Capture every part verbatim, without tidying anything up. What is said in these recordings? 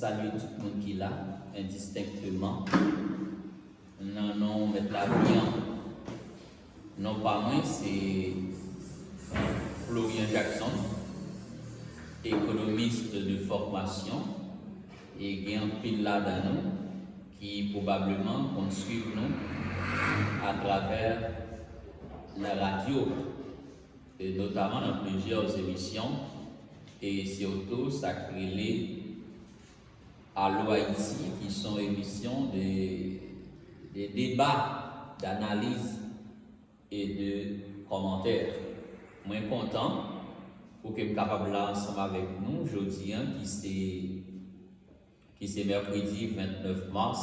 Salye tout moun ki la, endistenkteman. Nan non Mèt Lavi an. Non pa mwen, se Florian Jackson, économiste de formation, e gen anpil ladan nou ki pwobableman konn swiv nou atravè la radyo, e notaman nan plizyè emisyon, e sitou sa k rele Alo Ayiti, ki se yon emisyon de, de deba, danaliz e de kòmantè. Mwen kontan pou ke m kapab la ansanm avèk nou jodi a, ki se, ki se mèkredi vennèf mas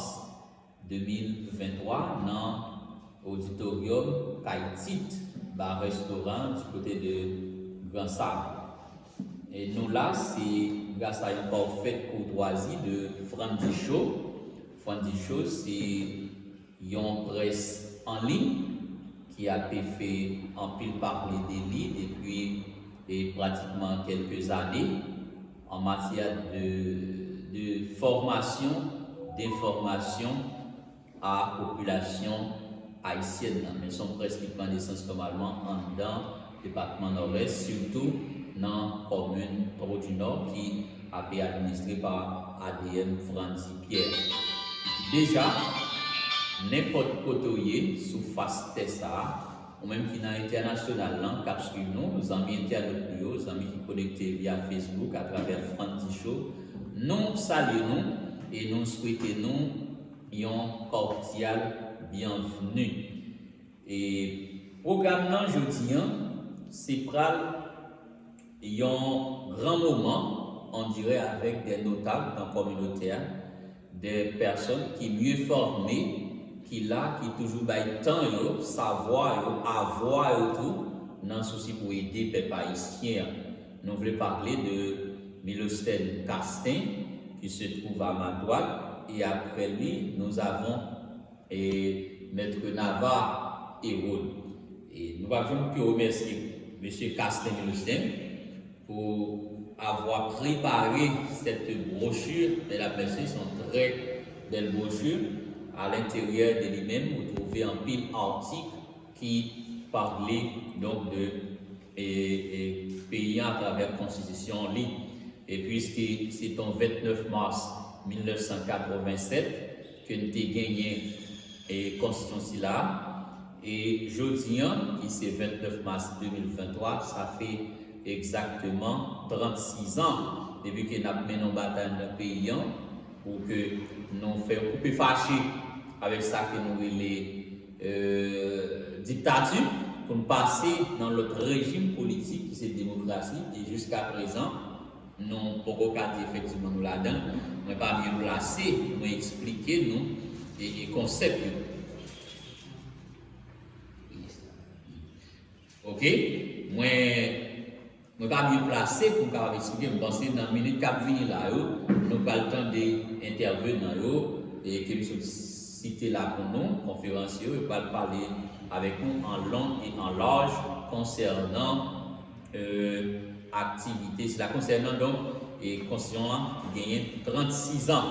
de mil venntwa, nan oditoryòm Kay Tit, Bar Restaurant, di kote de Gran Sab. E nou la, se gras a yon pafè koutwazi de Frandy Show. Frandy Show, se yon près an liy ki ape fè anpil pale de li depi, e, pratikman kèlke zane an matyè de, de fòmasyon, denfòmasyon a popilasyon ayisyèn nan. Men se yon près ki pran nesans nòmalman anndan depatman Nòdès, sitou nan kòmin Trou di Nò ki ape administre pa A D M Frandy Pierre. Deja, nenpòt kote w ye sou fas tè sa a, ou menm ki nan entènasyonal lan, k ap swiv nou, zanmi entènot nou yo, zanmi ki konekte via Facebook atravè Frandy Show, nou salye nou e nou swete nou yon kòdyal byenvni. E pwogram nan jodi a, se pral yon gran moman, on dirè, avèk de notab nan kominote a, de pèsòn ki mye fòme, ki la, ki toujou bay tan yo, savwa yo, avwa yo tou, nan sousi pou ede pèp ayisyen an. Nou vle pale de Milostèn Castaing, qui se trouve à ma droite, et après lui, nous avons, eh, Maître Navarre Hérode. E nou p ap janm ke remèsye Mesye Castaing Milostèn pour avoir préparé cette brochure. Mesdames, Messieurs, c'est une très belle brochure. À l'intérieur de lui-même, vous trouvez anpil atik ki pale, donk, de, e, e, peyi an atravè konstitisyon li. E piske se te yon vennèf mas mil nèf san katrevennsèt ke n te genyen, e, konstitisyon sila, e jodi an, ki se vennèf mas de mil venntwa, sa fè egzakteman trannsis an depi ke n ap mennen yon batay nan peyi an, pou ke nou fè koupe fache avèk sa ke nou rele, euh, diktati, pou n pase nan lòt rejim politik ki se demokrasi, e jiska prezan, nou poko ka di efektivman nou ladan l. Mwen pa byen plase pou mwen eksplike nou e, e konsèp yo. Oke? Mwen, mwen pa byen plase pou m kapab eksplike. M panse nan minit k ap vini la yo, nou pral tande entèvenan yo, e ke m sot site la pou nou, konferans yo, yo pral pale avèk nou an long e an laj konsènan, euh, aktivite sila, konsènan, donk, e konstitisyon an genyen trannsis an.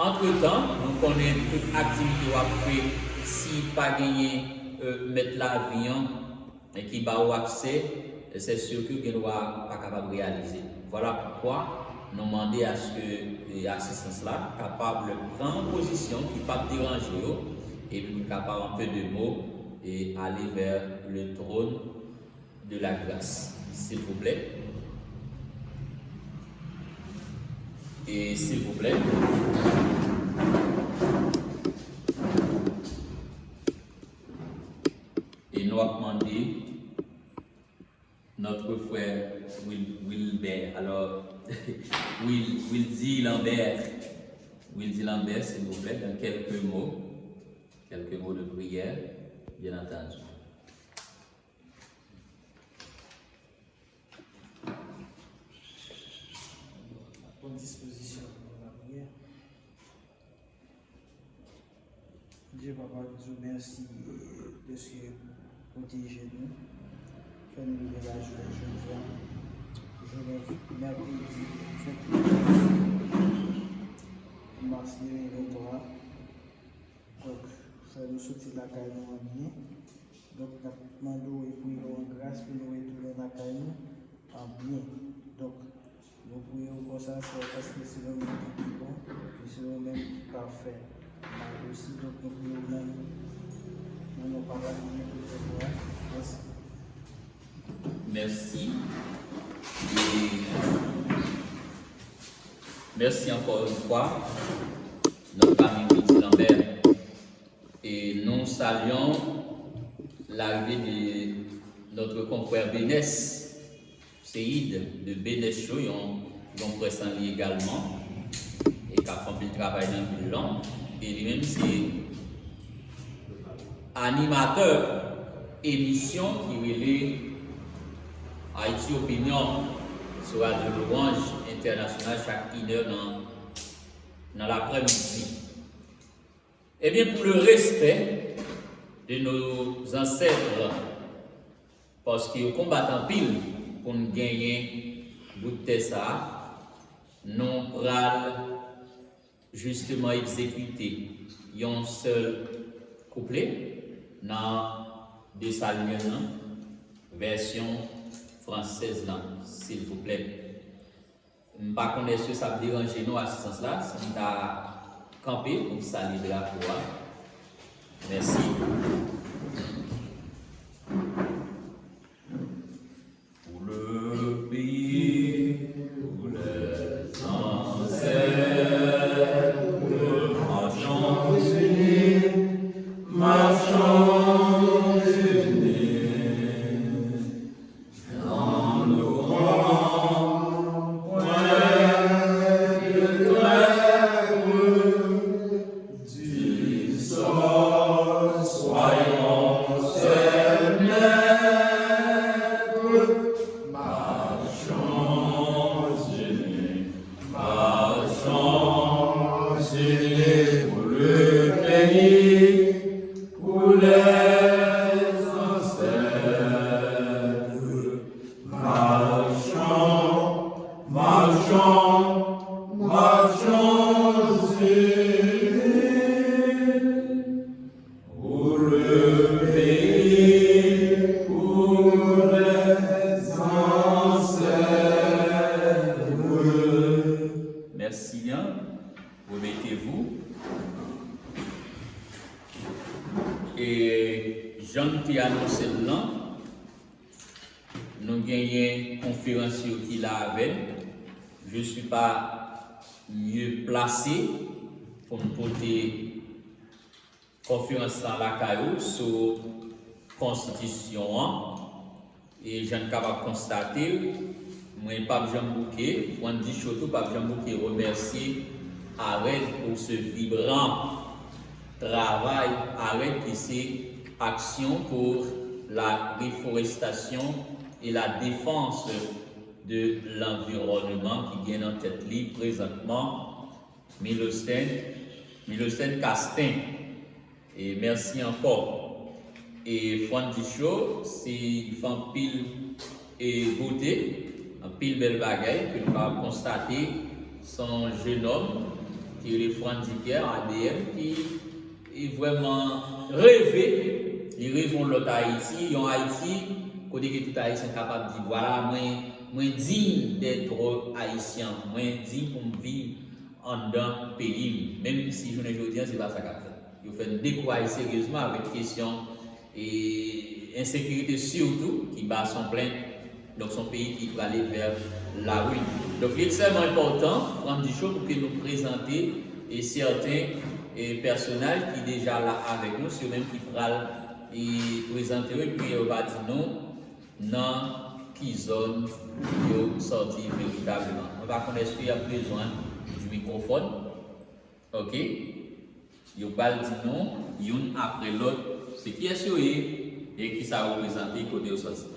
Antretan, nou konnen tout aktivite w ap fè, si pa genyen, euh, mèt lavi an, e ki ba ou aksè, se si ke w gen dwa pa kapab reyalize. Vwala poukwa nou mande aske, e, asistans la kapab pran yon pozisyon ki p ap deranje yo, epi pou n kapab, en peu de mots, e, aller vers le trône de la grâce, silvouplè. E silvouplè. E nou ap mande notre frère Wil-, Wilbert, alors, Wil-, Wildy Lambert, Wildy Lambert, s'il vous plaît, dans quelques mots, quelques mots de prière, bien entendu. Pran dispozisyon pou lapriyè. Bondye papa, nou di w mèsi dèske ou pwoteje nou, fè nou rive la jounen jodi a, jounen mèkredi vennèf. soti lakay nou an byen. Donk, n ap mande w e priye w an gras pou nou retounen lakay nou an byen. Donk, nou priye w konsa, se paske se yon menm ki bon, e se yon menm ki pafè. Mal osi, donk, nou priye w nan, nan non Papa ki gen tout pouvwa. Mèsi. Merci. Et merci encore une fois, notre ami Wildy Lambert. Et nous saluons l'arrivée de notre confrère Bénès, Séïd de Bénès Show, yon, yon près an li egalman, e k ap fè anpil travay nan vil lan. E li menm se animatè emisyon ki rele Haïti Opinion sou Radio Louange International chak inè nan, nan laprèmidi. Ebyen, pour le respect de nos ancêtres, paske yo konbat anpil pou n genyen bout tè sa a, nou pral jisteman egzekite yon sèl kouple nan Desalin nan, vèsyon fransèz lan, silvouplè. M pa konnen èske sa ap deranje nou, asistans la, si m ta kanpe pou m salye drapo a. Mèsi. Pour le pays, pour les ancêtres, marchons unis, marchons unis. Marchons unis pour le pays, pour les ancêtres. Marchons, marchons, marchons unis. Pour le pays, pour les ancêtres. Merci bien. Remettez-vous. E jan m te anonse l lan, nou genyen konferans yo ki la avè n. Je suis pas mieux placé pou m pote konferans lan lakay ou sou konstitisyon an. E jan n kapab konstate l, mwen p ap janm bouke, Frandy Cho tou p ap janm bouke remèsye AREDH pou se vibran travay AREDH ki se Action pour la Reforestation et la Défense de l'Environnement ki gen nan tèt li prezantman Milostin, Milostin Castin. E mèsi ankò. E Frandy Cho, se, li fè anpil e bote, anpil bèl bagay ke nou kapab konstate. Se yon jenòm ki rele Frandy Pierre, A D M, ki e vrèman reve, li reve yon lòt Ayiti, yon Ayiti kote ke tout Ayisyen kapab di, vwala, mwen, mwen diy d'être ayisyen, mwen diy pou m viv anndan peyi m, menm si jounen jodi a se pa sa k ap fèt. Yo fè n dekouraje seryezman avèk kesyon e ensekirite sitou ki ba s on plen. Donk, se yon peyi ki prale vè lari. Donk, li ekstrèmman enpòtan, Frandy Cho, pou ke nou prezante e sèten e pèsonaj ki deja la avèk nou, se yo menm ki pral e prezante yo, epi yo va di nou nan ki zòn yo sòti veritableman. Mwen pa konn èske y ap bezwen di mikwofòn. Oke. Yo pral di nou youn apre lòt se kiyès yo ye e kisa yo reprezante, kote yo sòti.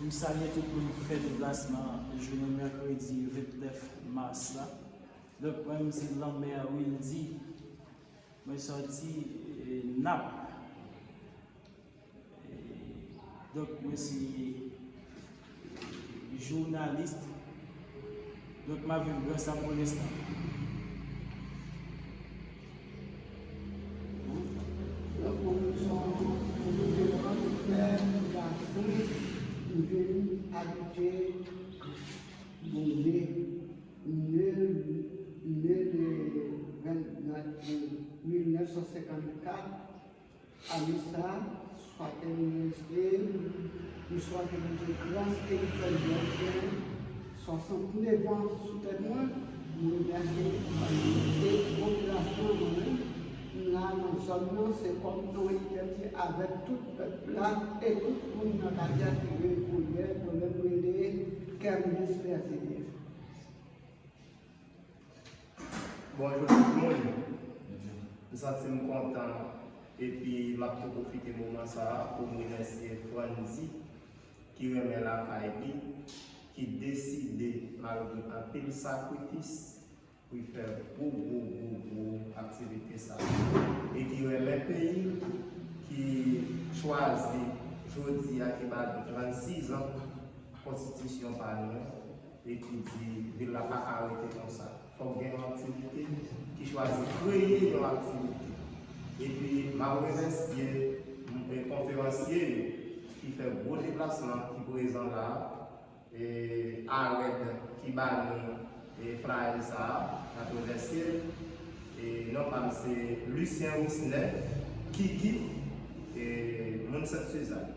M salye tout moun ki fè deplasman jounen mèkredi vennèf mas la. Donk, mwen, m se Lanmè Wildy. Mwen sòti e, Nap. E, donk, mwen se jounalis. Donk, m ap viv Gran Sab pou lenstan. Te nome ne, ne le vennèf, mil nèf san senkannkat, ane sa, swa ke m rete, m swete Bondye gras ke li fè m byen fè swasantnèf an sou tèt mwen. M remèsye e popilasyon an mwen menm, m la nan zòn nan, se kòm yon entèdi avèk tout pèp la e tout moun nan katye a ki vin kounye a, mwen menm rele Kermilis Berthier. Bonjou tout moun. M santi m kontan epi m ap tou pwofite moman sa a pou m remèsye Frandy ki renmen lakay li, ki deside, malgre anpil sakrifis, pou l fè gwo, gwo, gwo, gwo aktivite sa a. E ki renmen peyi l, ki chwazi jodi a, ki ba nou trannsis an, konstitisyon pa nou an, e ki di vil la pa ka rete konsa. Fòk gen yon aktivite, ki chwazi kreye yon aktivite. Epi m ap remèsye konferansye yo ki fè gwo deplasman, ki prezan la a, e, Arèd ki ba nou e flyer sa a, n ap remèsye l. E non pa m se Lucien Wisner, Kiki, e moun Sent Sizann.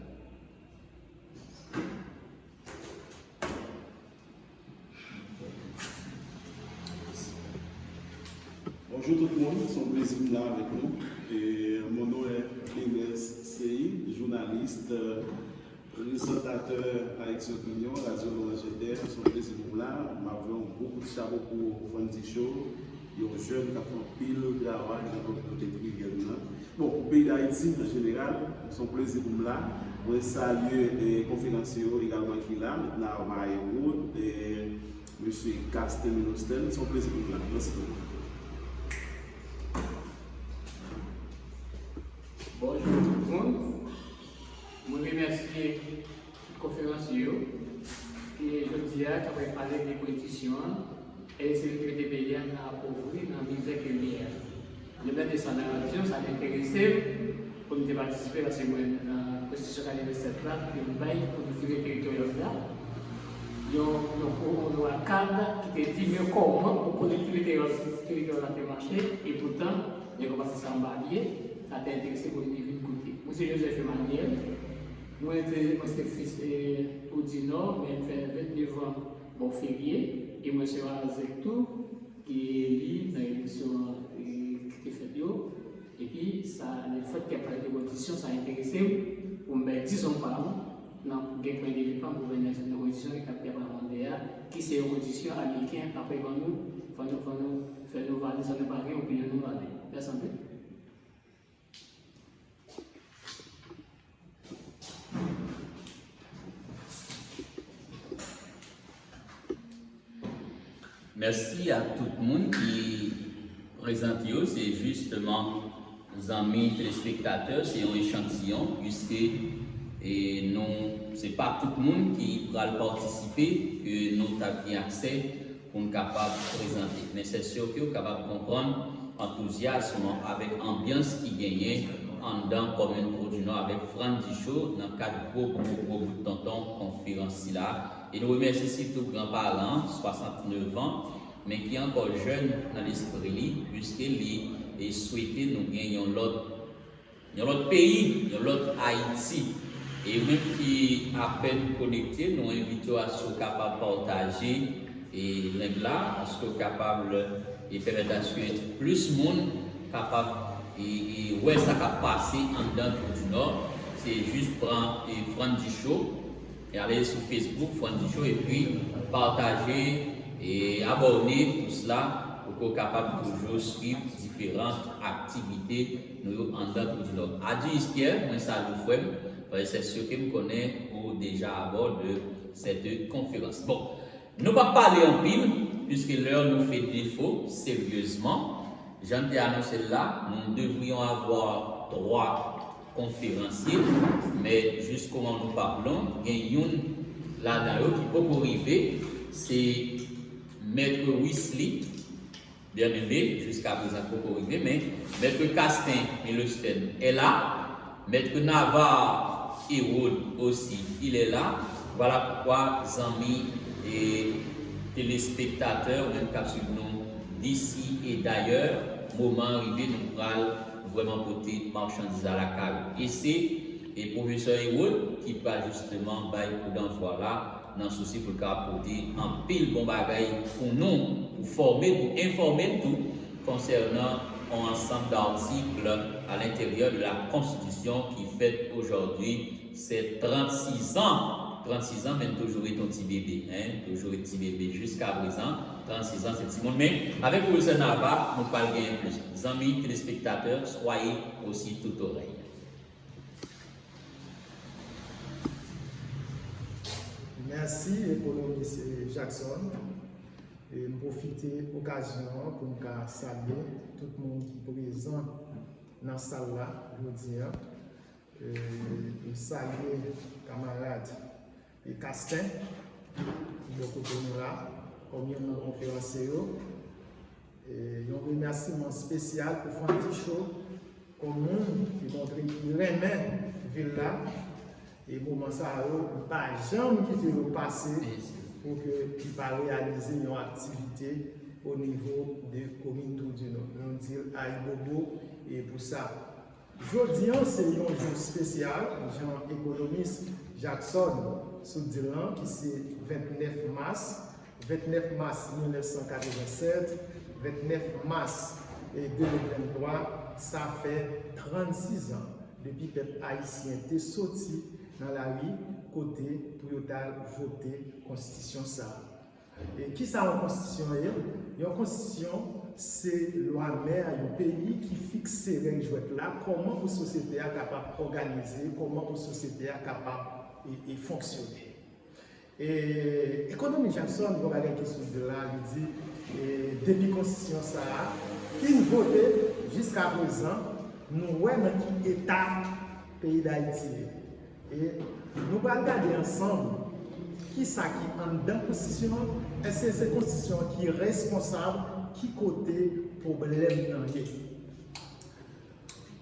Bonjou tout moun, se yon plezi m la avèk nou. E, mon nom est Clemens Sey, journaliste, euh, présentateurs à Aix Opinion, Radio L'Orange F M, se yon plezi pou m la. M ap voye yon gwo kout chapo pou Frandy Show, yon jèn k ap fè anpil travay nan lòt kote k rivyè nou an. Bon, pou peyi Dayiti an jeneral, se yon plezi pou m la. Mwen salye e konferansye yo egalman ki la, Medna Herod, e Mesye Castin Minostel, se yon plezi pou m la. Mèsi bokou. Bonjou tout moun. Mwen remèsye tout konferansye yo ki jodi a t ap pale de politisyen an e selektivite peyi a ka apovri nan mizè ke li ye a. Lè m tande sa nan radyo, sa te enterese m pou m te patisipe paske mwen nan konstitisyon katrevennsèt la, ke m bay kolektivite teritoryal la yon yon yon lwa kad ki te di men kòman yon kolektivite teritoryal la te mache, epoutan nèg yo pase sa anba pye, sa te enterese pou li vin koute. Mwen se Joseph Emmanuel, mwen te mwen se fis Toudinò, men m fè vennèf an bò Ferye, e mwen se Razèk tou ki eli nan eleksyon ki te fèt yo. Epi sa, lefèt ke y ap pale de kondisyon, sa enterese m pou m bay dizon pa m nan gen pwen de vi pa m pou vennèf nan kondisyon ki ap pale mande a, ki se yon kondisyon ameriken apre ban nou, fò nou, fò nou fè nou vale san nou pa gen opinyon nou vale. Mèsi anpil. Mèsi a tout moun ki prezante yo. Se jisteman, zanmi telespektatè, se yon echantiyon, piske e nou, se pa tout moun ki pral patisipe ke nou t ap gen aksè pou n kapab prezante. Men se si ke w kapab konprann antouzyasm avèk anbyans ki genyen anndan komin Twodinò avèk Frandy Show nan kad gwo gwo gwo bout tonton konferans sila. E nou remèsye sitou gran paran an, swasantnèf an, men ki ankò jèn nan lespri li, piske li e swete nou gen yon lòt yon lòt peyi, yon lòt Ayiti. E ou menm ki apèn konekte, nou envite w aske w kapab pataje e link la, aske w kapab e pèmèt aske plis moun kapab e e wè sa k ap pase anndan Twodinò. Se jis pran e Frandy Show, e ale sou Facebook Frandy Show epi pataje e abòne, tout sila pou ke w kapab toujou swiv diferan aktivite nou yo anndan Twodinò. Adjis Pierre, mwen salye w frè m, paske se si ke m konnen ou deja abò de sèt konferans. Bon, nou p ap pale anpil, piske lè nou fè defo, seryezman, jan n te anonse l la, nous devrions avoir trois konferansye, men jis kòman nou p ap long, gen youn ladan yo ki poko rive, se Mèt Wisly Bien-Aimé, jiska prezan poko rive, men Mèt Castin Milostem est là, Mèt Navarre Hérode aussi, il est là, Vwala poukwa, zanmi e telespektatè, ou menm k ap swiv nou disi e dayè, moman an rive, nou pral vrèman pote machandiz la lakay ou. E se, e pwofesè Herod ki pral jisteman bay koudannvwa la nan sousi pou l ka pote anpil bon bagay pou nou, pou fòme n, pou enfòme n tou konsènan yon ansanm d'articles à l'intérieur de la Constitution qui fête aujourd'hui ses trente-six ans. Trannsis an, men n toujou ret yon ti bebe, en, toujou ret ti bebe jiska prezan. Trannsis an, se timoun. Men, avèk pwofesè Nava, nou pral genyen plis. Zanmi telespektatè, soyez aussi tout oreille. Mèsi, ekonomis Jackson. E m pwofite okazyon an pou m ka salye tout moun ki prezan nan sal la jodi a. E m salye kamarad e Casten ki bò kote nou la kòm youn nan konferanse yo. E yon remèsiman espesyal pou Frandy Cho kòm moun ki montre ki renmen vil la. E moman sa yo, li pa janm kite yo pase pou ke li pa reyalize yon aktivite o nivo de komin Trou di Nò. Nou di l ayibobo e pou sa. Jodi an se yon jou espesyal, jan ekonomis Jackson sot di l lan, ki se vennèf mas, vennèf mas mil nèf san katrevennsèt, vennèf mas de mil venntwa, sa fè trannsis an depi pèp ayisyen te soti nan lari kote pou yo t al vote konstitisyon sa a. E kisa yon konstitisyon ye? Yon konstitisyon se lwa mè a yon peyi ki fikse règ jwèt la, kòman pou sosyete a kapab òganize, kòman pou sosyete a kapab e, e fonksyone. E ekonomi Jackson, yon bagay ki sou di la, li di e, depi konstitisyon sa a fin vote jiska prezan, nou wè nan ki eta peyi Dayiti ye. E nou pral gade ansanm kisa ki anndan konstitisyon an, èske se konstitisyon an ki responsab, ki kote pwoblèm nan ye.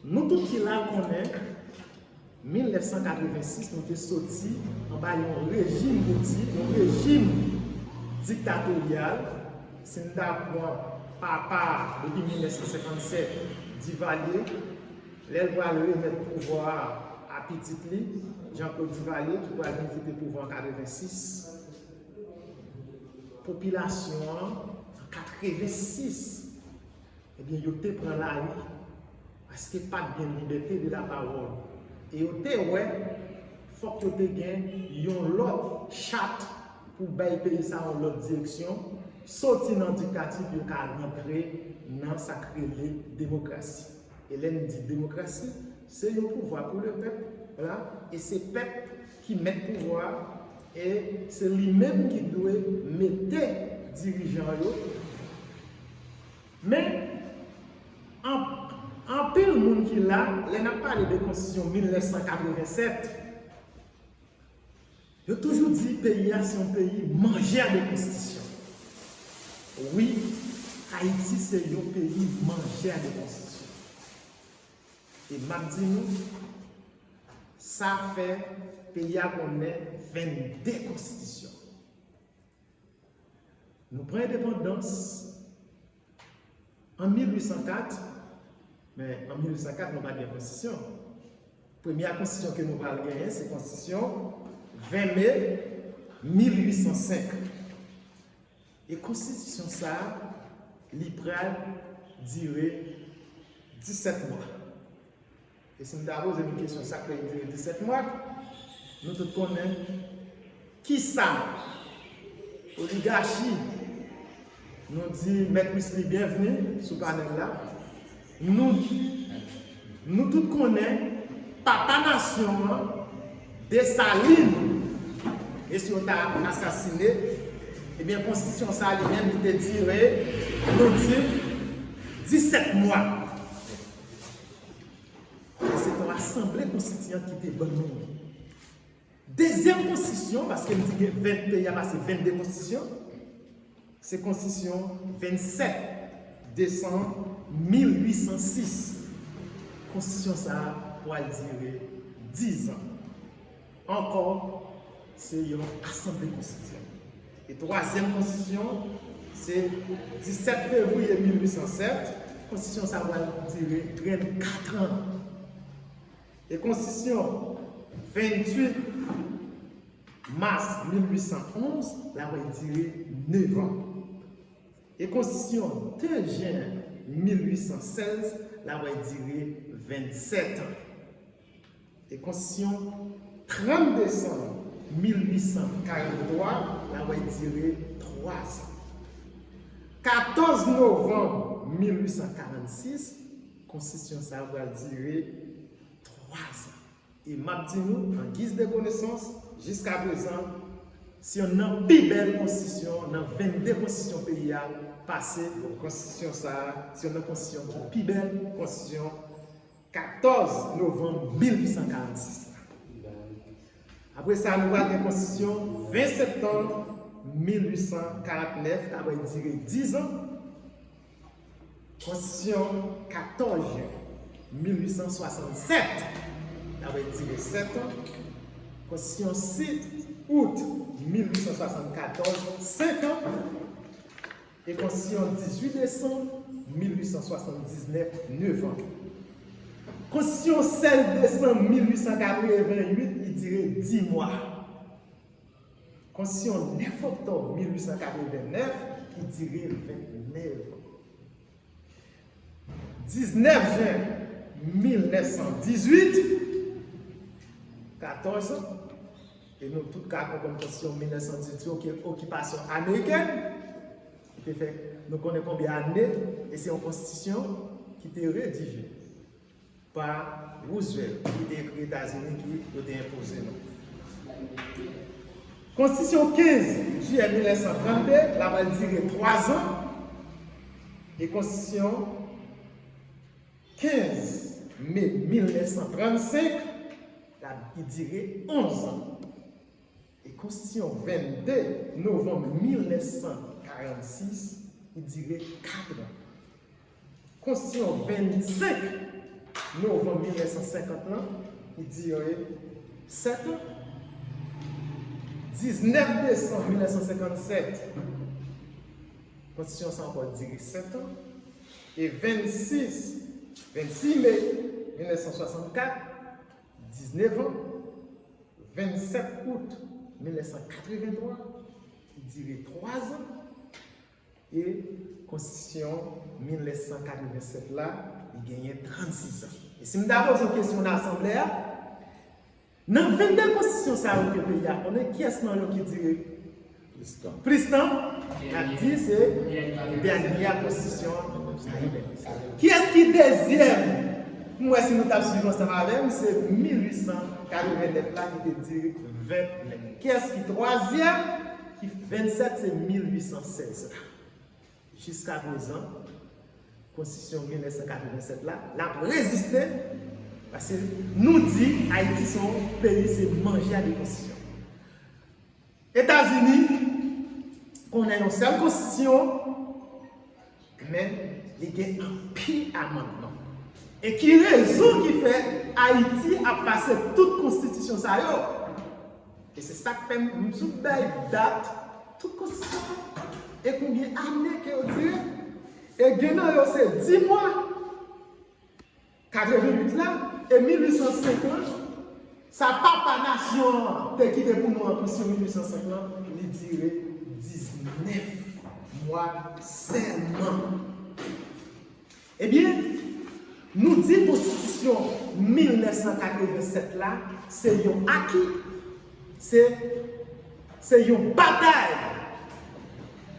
Nou tout ki la konnen mil nèf san katrevensis nou te soti anba yon rejim bouti, yon rejim diktatoryal. Si n ta pran papa depi mil nèf san senkannsèt, Divalye, lè l pral remèt pouvwa a pitit li, Jean Claude Divalye, ki pral vin kite pouvwa an katrevensis, popilasyon an, an katrevensis, ebyen, yo te pran lari, paske pa t gen libète de lapawòl. E yo te wè, fòk yo te gen yon lòt chat pou bay peyi sa yon lòt direksyon, soti nan diktati pou yo ka rantre nan sa k rele demokrasi. E lè n di demokrasi, se yon pouvwa pou le pèp la, e se pèp ki mèt pouvwa a, e se li menm ki dwe mete dirijan yo. Men, an, anpil moun ki la, lè n ap pale de konstitisyon mil nèf san katrevennsèt, yo toujou di peyi a se yon peyi manjè de konstitisyon. Wi, Ayiti se yon peyi manjè de konstitisyon. E m ap di nou, sa fè peyi a konnen vennde konstitisyon. Nou pran endepandans an mil uit san kat, men an mil uit san kat nou pa t gen konstitisyon. Premye konstitisyon ke nou pral genyen se konstitisyon ven me mil uit san senk. E konstitisyon sa a, li pral dire disèt mwa. E si m ta poze nou kesyon sa k fè li dire disèt mwa, nou tout konnen kisa oligachi, nou di Mèt Wisly byenvni sou panèl la, nou, nou tout konnen papa nasyon an, Desalin, mesye yo ta asasine, ebyen konstitisyon sa li menm li te dire, nou di, disèt mwa. E se yon asanble konstitiyant ki te ban nou li. Dezyèm konstitisyon, paske m di gen ven, peyi a pase vennde konstitisyon, se konstitisyon vennsèt desanm mil uit san sis. Konstitisyon sa a pral dire diz an. Ankò, Se yon asanble konstityan. E twazyèm konstitisyon, se disèt fevriye mil uit san sèt. Konstitisyon sa a pral dire trannkat an. E konstitisyon venntuit mas mil uit san onz la pral dire nèf an. E konstitisyon de jen mil uit san sèz la pral dire vennsèt an. E konstitisyon trant desanm mil uit san karanntwa la pral dire twa zan. Katòz novanm mil uit san karannsis, konstitisyon sa a pral dire twa zan. E m ap di nou, an giz de konesans, jiska prezan, se yonn nan pi bèl konstitisyon nan vennde konstitisyon peyi a pase. Donk, konstitisyon sa a, se yonn nan konstitisyon ki pi bèl, konstitisyon katòz novanm mil uit san karannsis la. Apre sa, nou pral gen konstitisyon ven septanm mil uit san karannèf, ki ap dire dizan. Konstitisyon katòz jen mil uit san swasannsèt, ki ap dire sèt an. Konstitisyon sis out mil uit san swasannkatòz, senk an. E konstitisyon dizuit desanm mil uit san swasanndiznèf, nèf an. Konstitisyon sèz desanm mil uit san katreventuit, li dire dis mwa. Konstitisyon nèf oktòb mil uit san katrevennèf, ki dire vennèf an. Diznèf jen mil nèf san dizuit, katòz an. E nou tout ka konprann konstitisyon mil nèf san dizuit, se oki-, okipasyon amerikèn ki te fè nou konnen konbyen ane, e se yon konstitisyon ki te redije pa Roosevelt, ki te ekri Etazini, ki yo te enpoze nou. Konstitisyon kenz jiyè mil nèf san trannde, la pral dire twa zan, e konstitisyon kenz me mil nèf san trannsenk, la, li dire onz an. E konstitisyon vennde novanm mil nèf san karannsis, li dire kat an. Konstitisyon vennsenk novanm mil nèf san senkant lan, li dire sèt an. Diznèf desanm mil nèf san senkannsèt, konstitisyon sa ankò dire sèt an. E vennsis, vennsis me mil nèf san swasannkat, diznèf an. Vennsèt out mil nèf san katrevenntwa, ki dire twa zan, e konstitisyon mil nèf san katrevennsèt la, li genyen trannsis zan. E si m ta poze yon kesyon nan asanble a, nan vennde konstitisyon sa yo ke peyi a konnen, kiyès nan yo ki dire plis tan? Plis tan, n ap di se dènye a konstitisyon an. Kiyès ki dezyèm? M wè si nou t ap swiv ansanm avè m, se mil uit san katrevennèf la ki te dire vennèf. Kiyès ki twazyèm? Ki vennsèt, se mil uit san sèz la. Jiska prezan, konstitisyon mil nèf san katrevennsèt la, l ap reziste, paske nou di Ayiti se yon peyi, se manje a de konstitisyon. Etazini konnen yon sèl konstitisyon, men li gen anpil amannman. E ki rezon ki fè Ayiti ap pase tout konstitisyon sa yo? E se sa k fè m sot bay dat tout konstitisyon an e konbyen ane ke yo dire. E gen nan yo se dis mwa, katreventuit la, e mil uit san senk lan, sa papa nasyon an te kite pou nou an konstitisyon mil uit san senk lan, li dire diznèf mwa sèlman. Ebyen, nou di konstitisyon mil nèf san katrevennsèt la, se yon aki, se, se yon batay.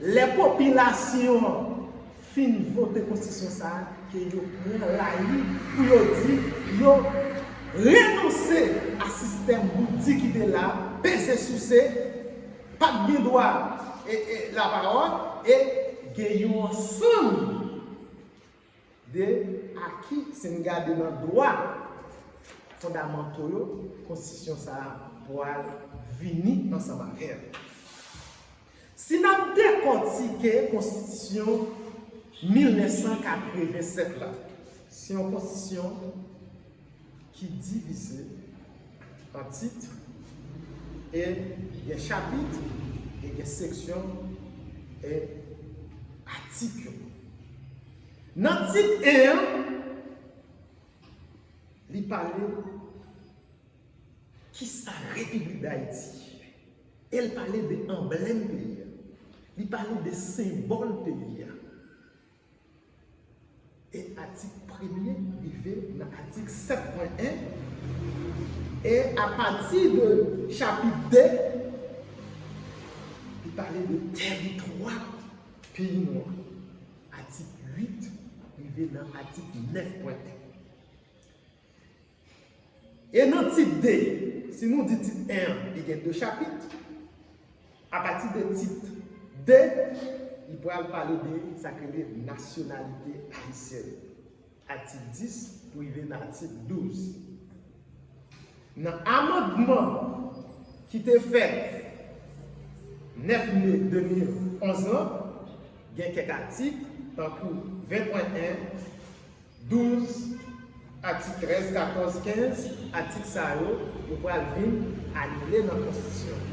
Lè popilasyon an fin vote konstitisyon sa a, ke yo pran lari pou yo di yo renonse a sistèm bout di ki te la, peze souse, pa t gen dwa e, e, lapawòl, e gen yon ansanm de aki, si n gade nan dwa fondamanto yo, konstitisyon sa a pral vini ansanm avè l. Si n ap dekòtike konstitisyon mil nèf san katrevennsèt la, se yon konstitisyon ki divize an tit, E gen chapit, e gen seksyon, e atik yo. Nan tit en an, li pale kisa Repiblik Dayiti ye. E l pale de anblèm peyi a. Li pale de senbòl peyi a. E atik premye rive nan atik sèt pwen en. E apati de chapit de, li pale de tèritwa peyi nou an. Atik uit rive nan atik nèf pwen en. E nan tit de, si nou di tit en an, li gen de chapit. Apati de tit de, li pral pale de sa k rele nasyonalite ayisyèn. Atik dis pou rive nan atik douz. Nan amandman ki te fèt nèf me de mil onz lan, gen kèk atik, tankou ven pwen en, douz, atik trèz, katòz, kenz, atik sa yo, yo pral vin anile nan konstitisyon.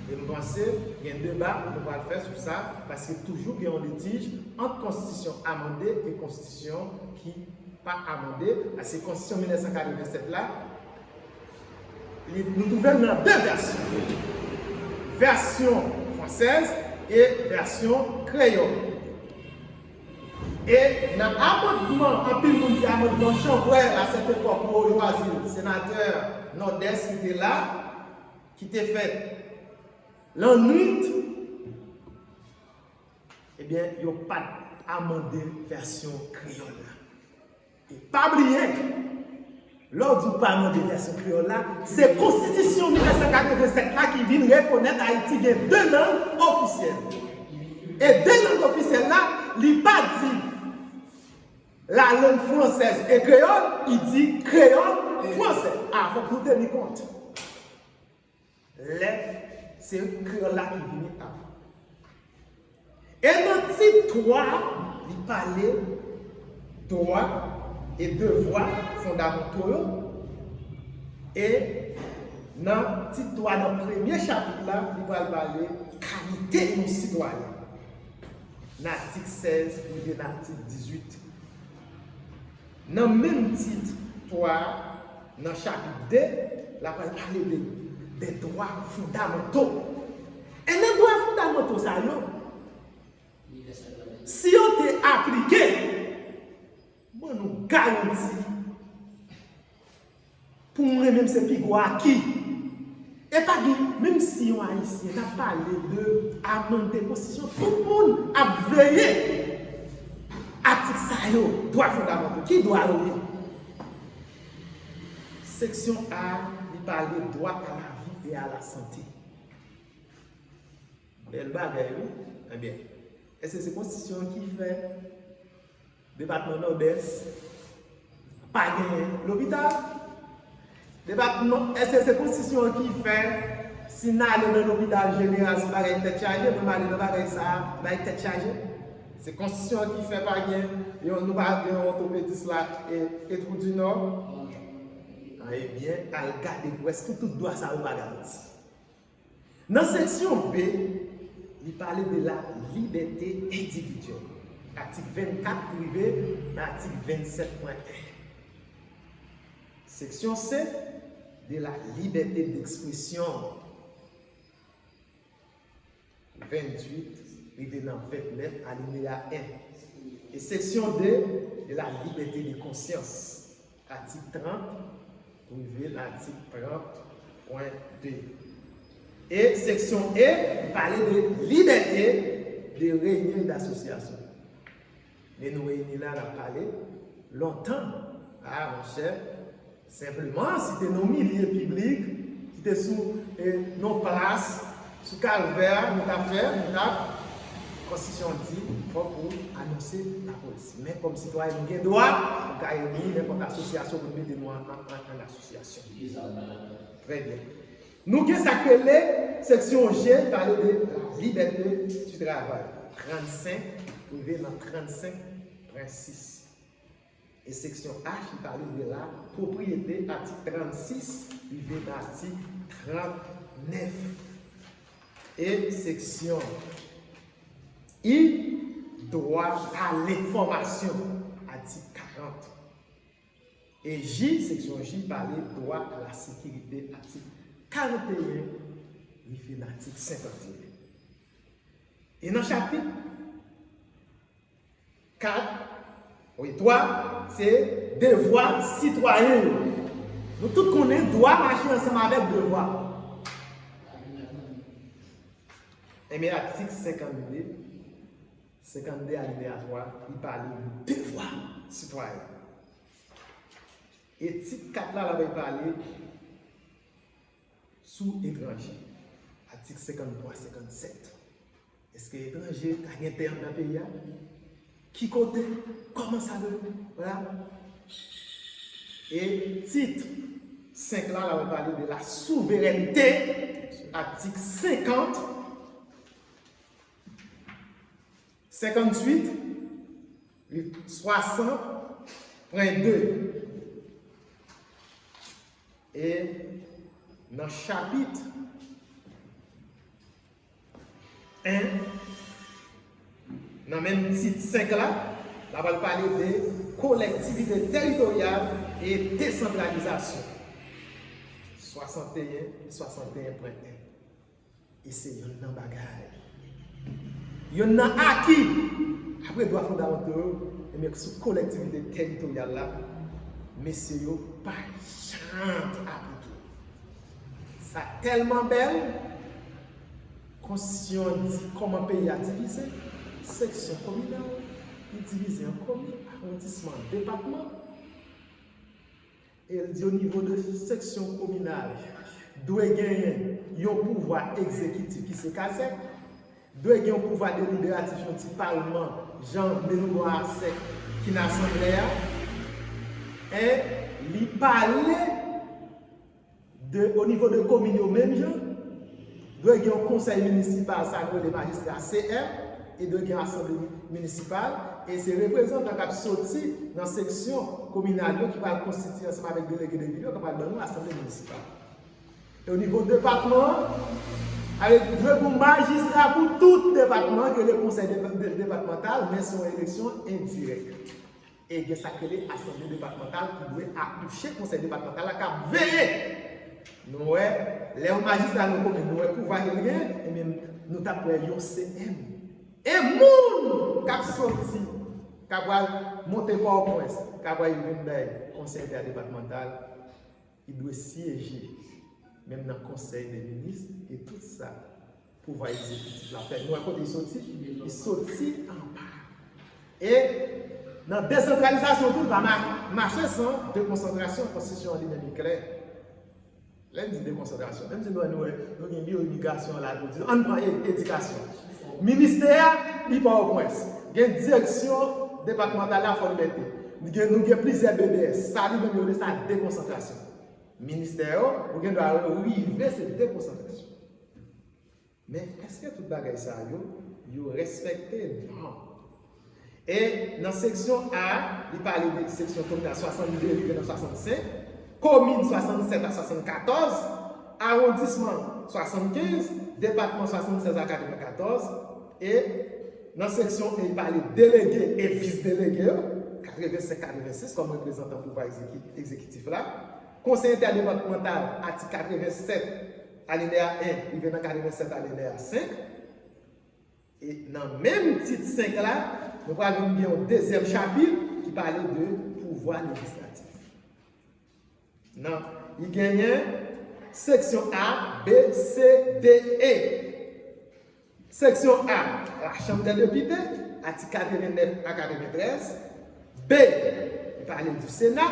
E m panse gen deba nou pral fè sou sa, paske toujou gen yon litij ant konstitisyon amande e konstitisyon ki pa amande, paske konstitisyon mil nèf san katreven sèt la, li, nou twouve l nan de vèsyon. Vèsyon fransèz e vèsyon kreyòl. E nan amandman, anpil moun di amandman chanpwè, a sèt epòk, Moreau Loisy, senatè Nòdès ki te la, ki te fèt lannwit, ebyen, yo pa t amande vèsyon kreyòl la. E pa bliye, lè w di w pa amande vèsyon kreyòl la, se konstitisyon mil nèf san katreven sèt la ki vin rekonèt Ayiti gen de lang ofisyèl. E de lang ofisyèl la, li pa di la langue française et créole, li di créole français. A, fòk nou teni kont. Lè se kreyòl la ki vini avan. E nan tit twa, li pale dwa e devwa fondamanto yo. E nan tit twa, nan premye chapit la, li pral pale kalite yon sitwayen. Nan atik sèz rive nan atik dizuit. Nan menm tit twa a, nan chapit de, l ap pral pale de, de dwa fondamanto. E nan dwa fondamanto sa yo, si yo te aplike, ban nou garanti, pou mwen menm, se pi gwo aki. E pa gen, menm si yon Ayisyen t ap pale de amande konstitisyon, tout moun ap veye atik sa yo, dwa fondamanto. Ki dwa yo ye? Seksyon A, li pale droit à la vie et à la santé. Bèl bagay, wi. Ebyen, èske se konstitisyon ki fè depatman Nòdès pa genyen lopital? Depatman, èske se konstitisyon ki fè si n ale nan lopital jeneral, se bagay tèt chaje, mwen m ale nan bagay sa a, bay tèt chaje? Se konstitisyon ki fè pa gen yon, nou pa gen yon òtopedis la, e, e Twou di Nò? Ebyen, al gade pou èske tout dwa sa yo pa garanti. Nan seksyon B, li pale de la liberté individuelle. Atik vennkat rive nan atik vennsèt pwen en. Seksyon C, de la liberté d'expression. Venntuit rive nan vennèf, alineya en. E seksyon de, de la liberté de conscience. Atik trant rive nan atik trant pwen de. E seksyon E, li pale de liberté de réunion et d'association. Lè nou reyini la, n ap pale lontan. A, monchè, senpleman, si te nan milye piblik, ki te sou, e, nan plas, sou kalvè, nou t ap fè, nou t ap, konstitisyon di, fòk ou anonse lapolis. Men kòm sitwayen, nou gen dwa, nou ka reyini nenpòt asosyasyon pou nou mete nou an, an, an, an asosyasyon. Trè byen. Nou gen sa k rele seksyon G, pale de la liberté du travail. Trannsenk rive nan trannsenk pwen sis. E seksyon H, li pale de la pwopriyete, atik trannsis rive nan atik trant nèf. E seksyon I, dwa a lenfòmasyon, atik karant. E J, seksyon J pale dwa a la sekirite, atik karanteyen rive nan atik senkanteyen. E nan chapit kat, wi, twa, se devwa sitwayen yo. Nou tout konnen dwa mache ansanm avèk devwa. Enben, atik senkannde, senkannde alineya twa, li pale de devwa sitwayen. E tit kat la, l ap pale sou etranje. Atik senkanntwa, senkannsèt. Èske etranje ka gen tè nan peyi a? Ki kote? Kòman sa dwe? Vwala. E tit senk la, l ap pale de la souverènte. Atik senkant, senkantuit, swasant pwen de. E nan chapit en, nan menm tit senk la, l ap pale de kolektivite teritoryal e desantralizasyon. Swasanteyen, swasanteyen pwen en. E se yonn nan bagay, yonn nan aki, apre dwa fondamantal yo, enben sou kolektivite teritoryal la, mesye yo pa janm aplike. Sa tèlman bèl, konstitisyon an di kòman peyi a divize, seksyon kominal, li divize an komin, awondisman, depatman. E l di o nivo de seksyon kominal, dwe genyen yon pouvwa egzekitif ki se kazèk, dwe gen yon pouvwa deliberatif, yon ti palman, jan Menougan a sèk ki nan asanble a. E li pale de, o nivo de komin yo menm jan, dwe gen yon konsèy minisipal, sa yo rele majistra C M, e dwe gen asanble minisipal, e se reprezantan k ap soti nan seksyon kominal yo ki pral konstitiye ansanm avèk delege de vil yo, k ap pral ban nou asanble minisipal. E o nivo depatman an, avèk dwe gen yon majistra pou tout depatman an, ki rele konsèy de-, de-, depatmantal, men se yon eleksyon endirèk. E gen sa k rele asanble depatmantal ki dwe akouche konsèy depatmantal la k ap veye. Nou wè, lè yon majistra nan komin, nou wè pouvwa ke l gen, ebyen, nou t ap wè yon C M. E moun k ap soti, k ap pral monte Pòtoprens, k ap pral vin bay konsèy entèdepatmantal, li dwe syeje menm nan konsèy de minis e tout sa pouvwa egzekitif la fè. Nou wè kote li soti? Li soti anba. E nan desantralizasyon tou, li pa ma-, mache san dekonsantrasyon. Konstitisyon an li menm li klè. Lè n di dekonsantrasyon, menm si nou wè, nou wè, nou gen biro imigrasyon la, nou di, ann pran e-, edikasyon. Ministè a, li Pòtoprens. Gen direksyon depatmantal la, fò l mete. Nou gen, nou gen plizyè B D S. Sa li menm yo rele sa dekonsantrasyon. Ministè yo, ou gen dwa rive se dekonsantrasyon. Men èske tout bagay sa yo, yo respekte? Non. E nan seksyon A, li pale de seksyon kominal swasannde rive nan swasannsenk, komin swasannsèt a swasannkatòz, awondisman swasannkenz, depatman swasannsèz a katrevenkatòz, e nan seksyon E, li pale delege e vis delege yo, katrevensenk katrevensis, kòm reprezantan pouvwa egzeki-, egzekitif la. Konsèy entèdepatmantal, atik katrevennsèt, alineya en, rive nan katrevennsèt, alineya senk. E nan menm tit senk la, nou pral vin gen yon dezyèm chapit ki pale de pouvwa lejislatif. Nan, li genyen seksyon A, B, C, D, E. Seksyon A, la Chambre des Députés, atik katrevennèf a katreventrèz. B, li pale di Sena,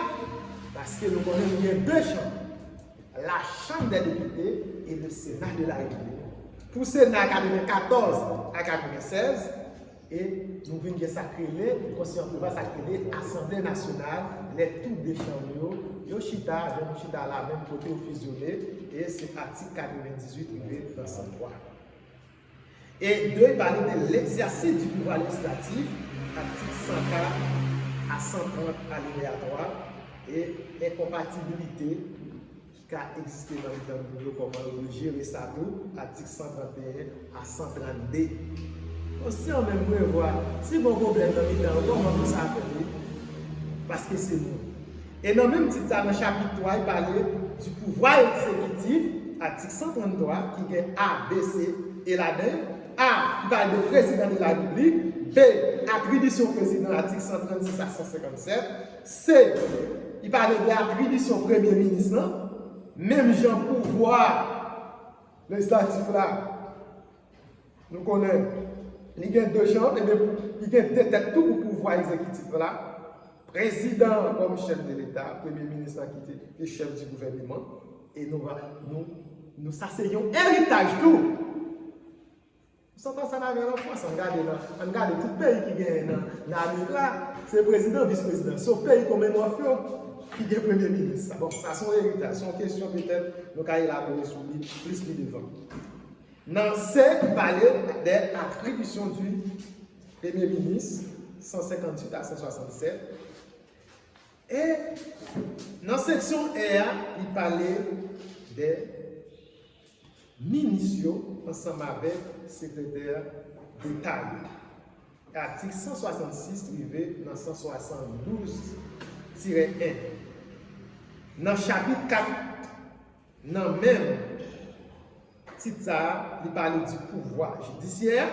paske nou konnen nou gen de chanm, la Chambre des Députés et le Sénat de la République. Pou Sena katrevenkatòz a katrevensèz, e nou vin gen sa k rele, konstitisyon an prevwa sa k rele Asanble Nasyonal, lè tou de chanm yo, yo chita, lè nou chita la menm kote yo fizyone, e se atik katrevendizuit rive nan san twa. E de, pale de l'exercice du pouvoir législatif, atik san kat a san trant, alineya twa, e enkonpatibilite ka egziste nan mitan nou yo, kòman yo dwe jere sa tou, atik san trannteyen a san trannde. Konstitisyon menm prevwa, si gon pwoblèm nan mitan yo, kòman pou sa fèt, wi? Paske se nou. E nan menm tit sa, nan chapit twa, li pale du pouvoir exécutif, atik san tranntwa, ki gen A, B, C, e ladan, A, li pale de prezidan de la repiblik, B, atribisyon prezidan, atik san trannsis a san senkannsèt, C, li pale de atribisyon premye minis lan, menm jan pouvwa lejislatif la, nou konnen, li gen de chanm, ebyen, li gen de tèt tou pou pouvwa egzekitif la, prezidan kòm chèf de leta, premye minis la ki te, ki chèf di gouvèneman, e nou va, nou, nou, sa se yon eritaj tou. Sa pa sa n avè an Frans, ann gade nan, ann gade tout peyi ki genyen nan, nan Amerik la, se prezidan, vis prezidan, sof peyi Commonwealth yo, ki gen premye minis. Sa, bon, sa se yon eritaj, se yon kesyon petèt nou ka elabore sou li plis pi devan. Nan C, li pale de atribisyon di premye minis, san senkantuit a san swasannsèt. E nan seksyon E a, li pale de minis yo ansanm avèk sekretè deta yo. Atik san swasannsis rive nan san swasanndouz tirè en. Nan chapit kat, nan menm tit sa a, li pale di pouvwa jidisyè.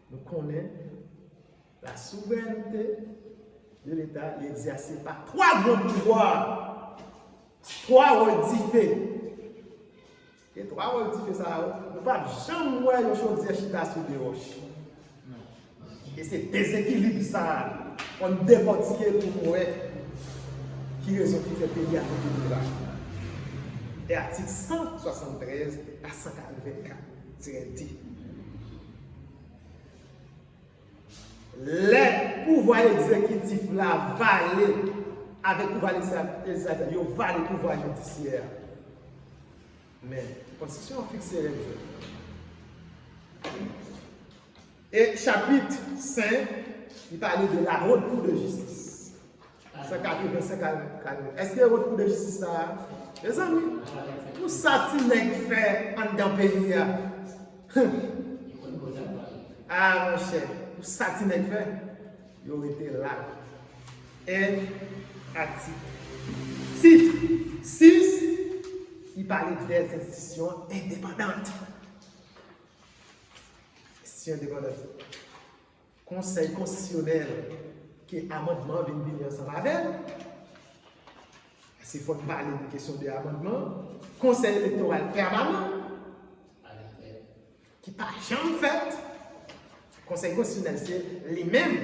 Nou konnen la souveraineté de l'État li egzèse pa twa gran pouvwa, twa wòl dife. E twa wòl dife sa yo, nou p ap janm wè yon chodyè chita sou de wòch. E se dezekilib sa a, fò n dekòtike l pou n wè ki rezon ki fè peyi a tonbe la. E atik san swasanntrèz a san katrevenkat tirè de. Lè pouvwa egzekitif la vale avèk pouvwa lejisla-, lejislatif, yo vale pouvwa jidisyè a. Men, konstitisyon an fikse règ jwèt. E chapit senk, li pale de la Haute Cour de Justice. San katrevensenk al, al. Èske Haute Cour de Justice sa a, mezanmi, pou sa ti nèg fè anndan peyi a? A, monchè, pou sa ti nèg fè, yo rete la. E atik, tit sis, li pale des institutions indépendantes. Institutions indépendantes. Konsèy konstitisyonèl ke amandman vin vini ansanm avè l. Paske fò n pale de kesyon de amandman. Konsèy elektoral pèmanan, ki pa janm fèt. Konsèy konstitisyonèl, se li menm,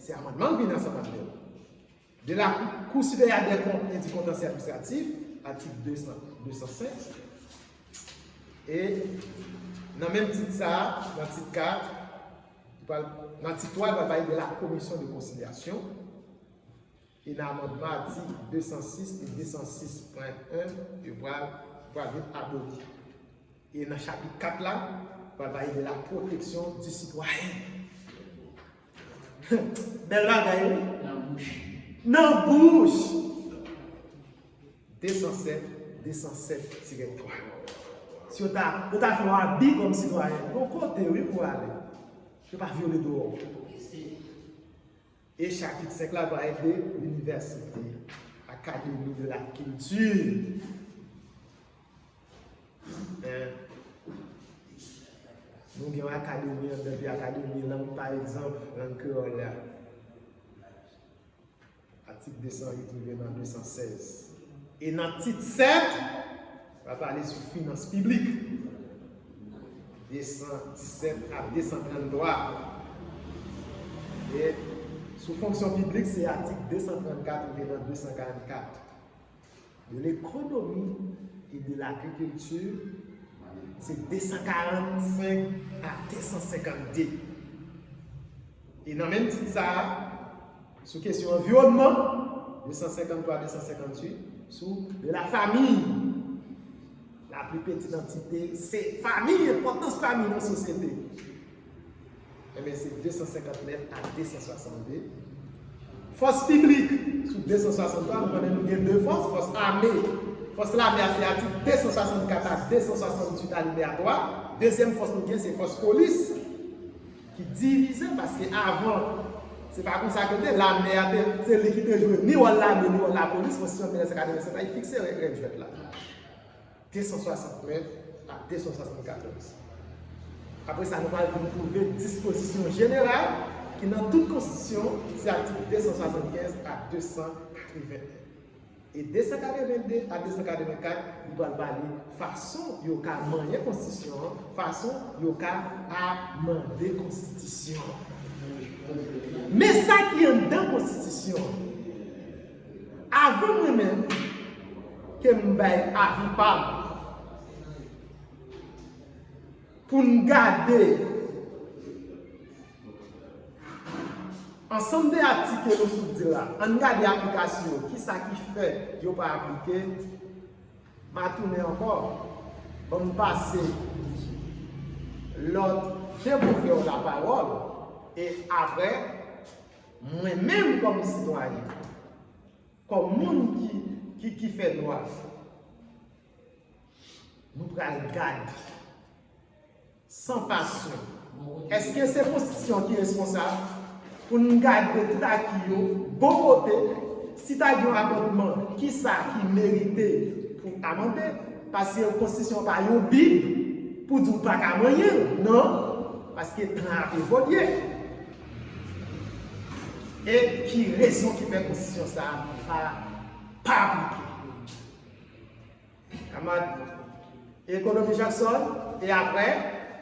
se amandman k vin ansanm avè l. De la Cour, Cour supérieure des comptes et du contentieux administratif, atik de san, de san senk. E nan menm tit sa a, nan tit kat, li pral, nan tit twa, li pral pale de la commission de conciliation. E nan amandman atik de san sis e de san sis pwen en, yo pral, pral vin aboli. E nan chapit kat la, pral pale de la protection du citoyen. Bèl bagay, wi. Nan bouch. Nan bouch. De san sèt, de san sèt tirè twa. Si yo ta, yo ta fè yon abi kòm sitwayen, gon kote, wi, pou ale. Yo pa vyole dwa w. E chapit senk la va ede l'université, Académie de la Culture. Eh, nou gen yon akademi anndan, epi akademi lang, pa egzanp, lang kreyòl la. Atik de san uit rive nan de san sèz. E nan tit sèt, va pale sou finans piblik. De san disèt a de san tranntwa. E sou fonksyon piblik, se atik de san trannkat rive nan de san karannkat. De l'économie et de l'agriculture, se de san karannsenk a de san senkannde. E nan menm tit sa a, sou kesyon anviwònman, de san senkanntwa a de san senkantuit, sou de la famille, la plus petite entité, se fanmi, enpòtans fanmi nan sosyete. Enben, se de san senkantnèf a de san swasannde. Fòs piblik, sou de san swasanntwa, nou konnen nou gen de fòs, fòs ame. Fòs lame a se atik de san swasannkat a de san swasantuit alineya twa. Dezyèm fòs nou gen se fòs polis, ki divize, paske avan, se pa konsa ke l te, lame a te, se li ki te jwe ni wòl lame, ni wòl lapolis, konstitisyon mil nèf san katrevennsèt la, li fikse règ, règ jwèt la. De san swasannnèf a de san swasannkatòz. Apre sa, nou pral vin twouve dispozisyon jeneral ki nan tout konstitisyon, se atik de san swasannkenz a de san katreven. E de san katreven de a de san katreven kat, li pral pale fason yo ka manyen konstitisyon an, fason yo ka amande konstitisyon an. Men sa ki anndan konstitisyon an. Avan mwen menm ke m bay avi pa m, pou n gade ansanm de atik ke nou sot di la, ann gade aplikasyon yo, kisa ki fè yo pa aplike, m a tounen ankò, ban m pase lòt de konfrè yo lapawòl, e apre, mwen menm kòm sitwayen, kòm moun ki, ki, ki fè lwa, nou pral gade san pasyon. Èske se konstitisyon ki responsab pou n gade tout aki yo bò kote, si ta gen yon amandman, kisa ki merite pou amande? Paske yon konstitisyon pa yon bib pou di w pa ka manyen l, non, paske tan ap evolye. E ki rezon ki fè konstitisyon sa a pa, pa aplike? Kamad Ekonomi Jackson, e apre,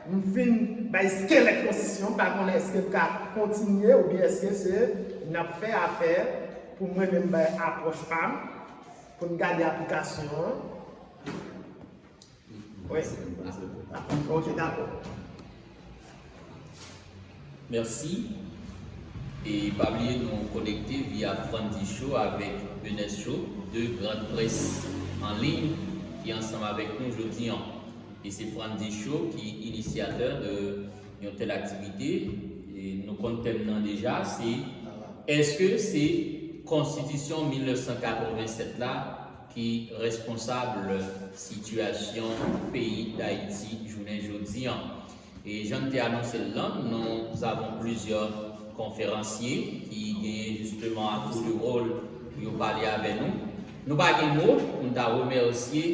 m fin bay skelèt konstitisyon, m pa konnen èske m ka kontinye oubyen èske se n ap fè afè pou mwen menm bay apwòch pa m, pou n gade aplikasyon an. Wi. Ok, dakò. Mèsi. E pa bliye nou konekte via Frandy Show avèk Benes Show, de grann près an liy ki ansanm avèk nou jodi an. E se Frandy Show ki inisyatè de yon tèl aktivite. E nou konn tèm nan deja, se èske se konstitisyon mil nèf san katrevennsèt la ki responsab sitiyasyon peyi Dayiti jounen jodi an? E jan m te anonse l lan, nous avons plusieurs conférenciers ki genyen jisteman a tour de rôle pou yo pale avè nou. Nou pa gen mo pou n ta remèsye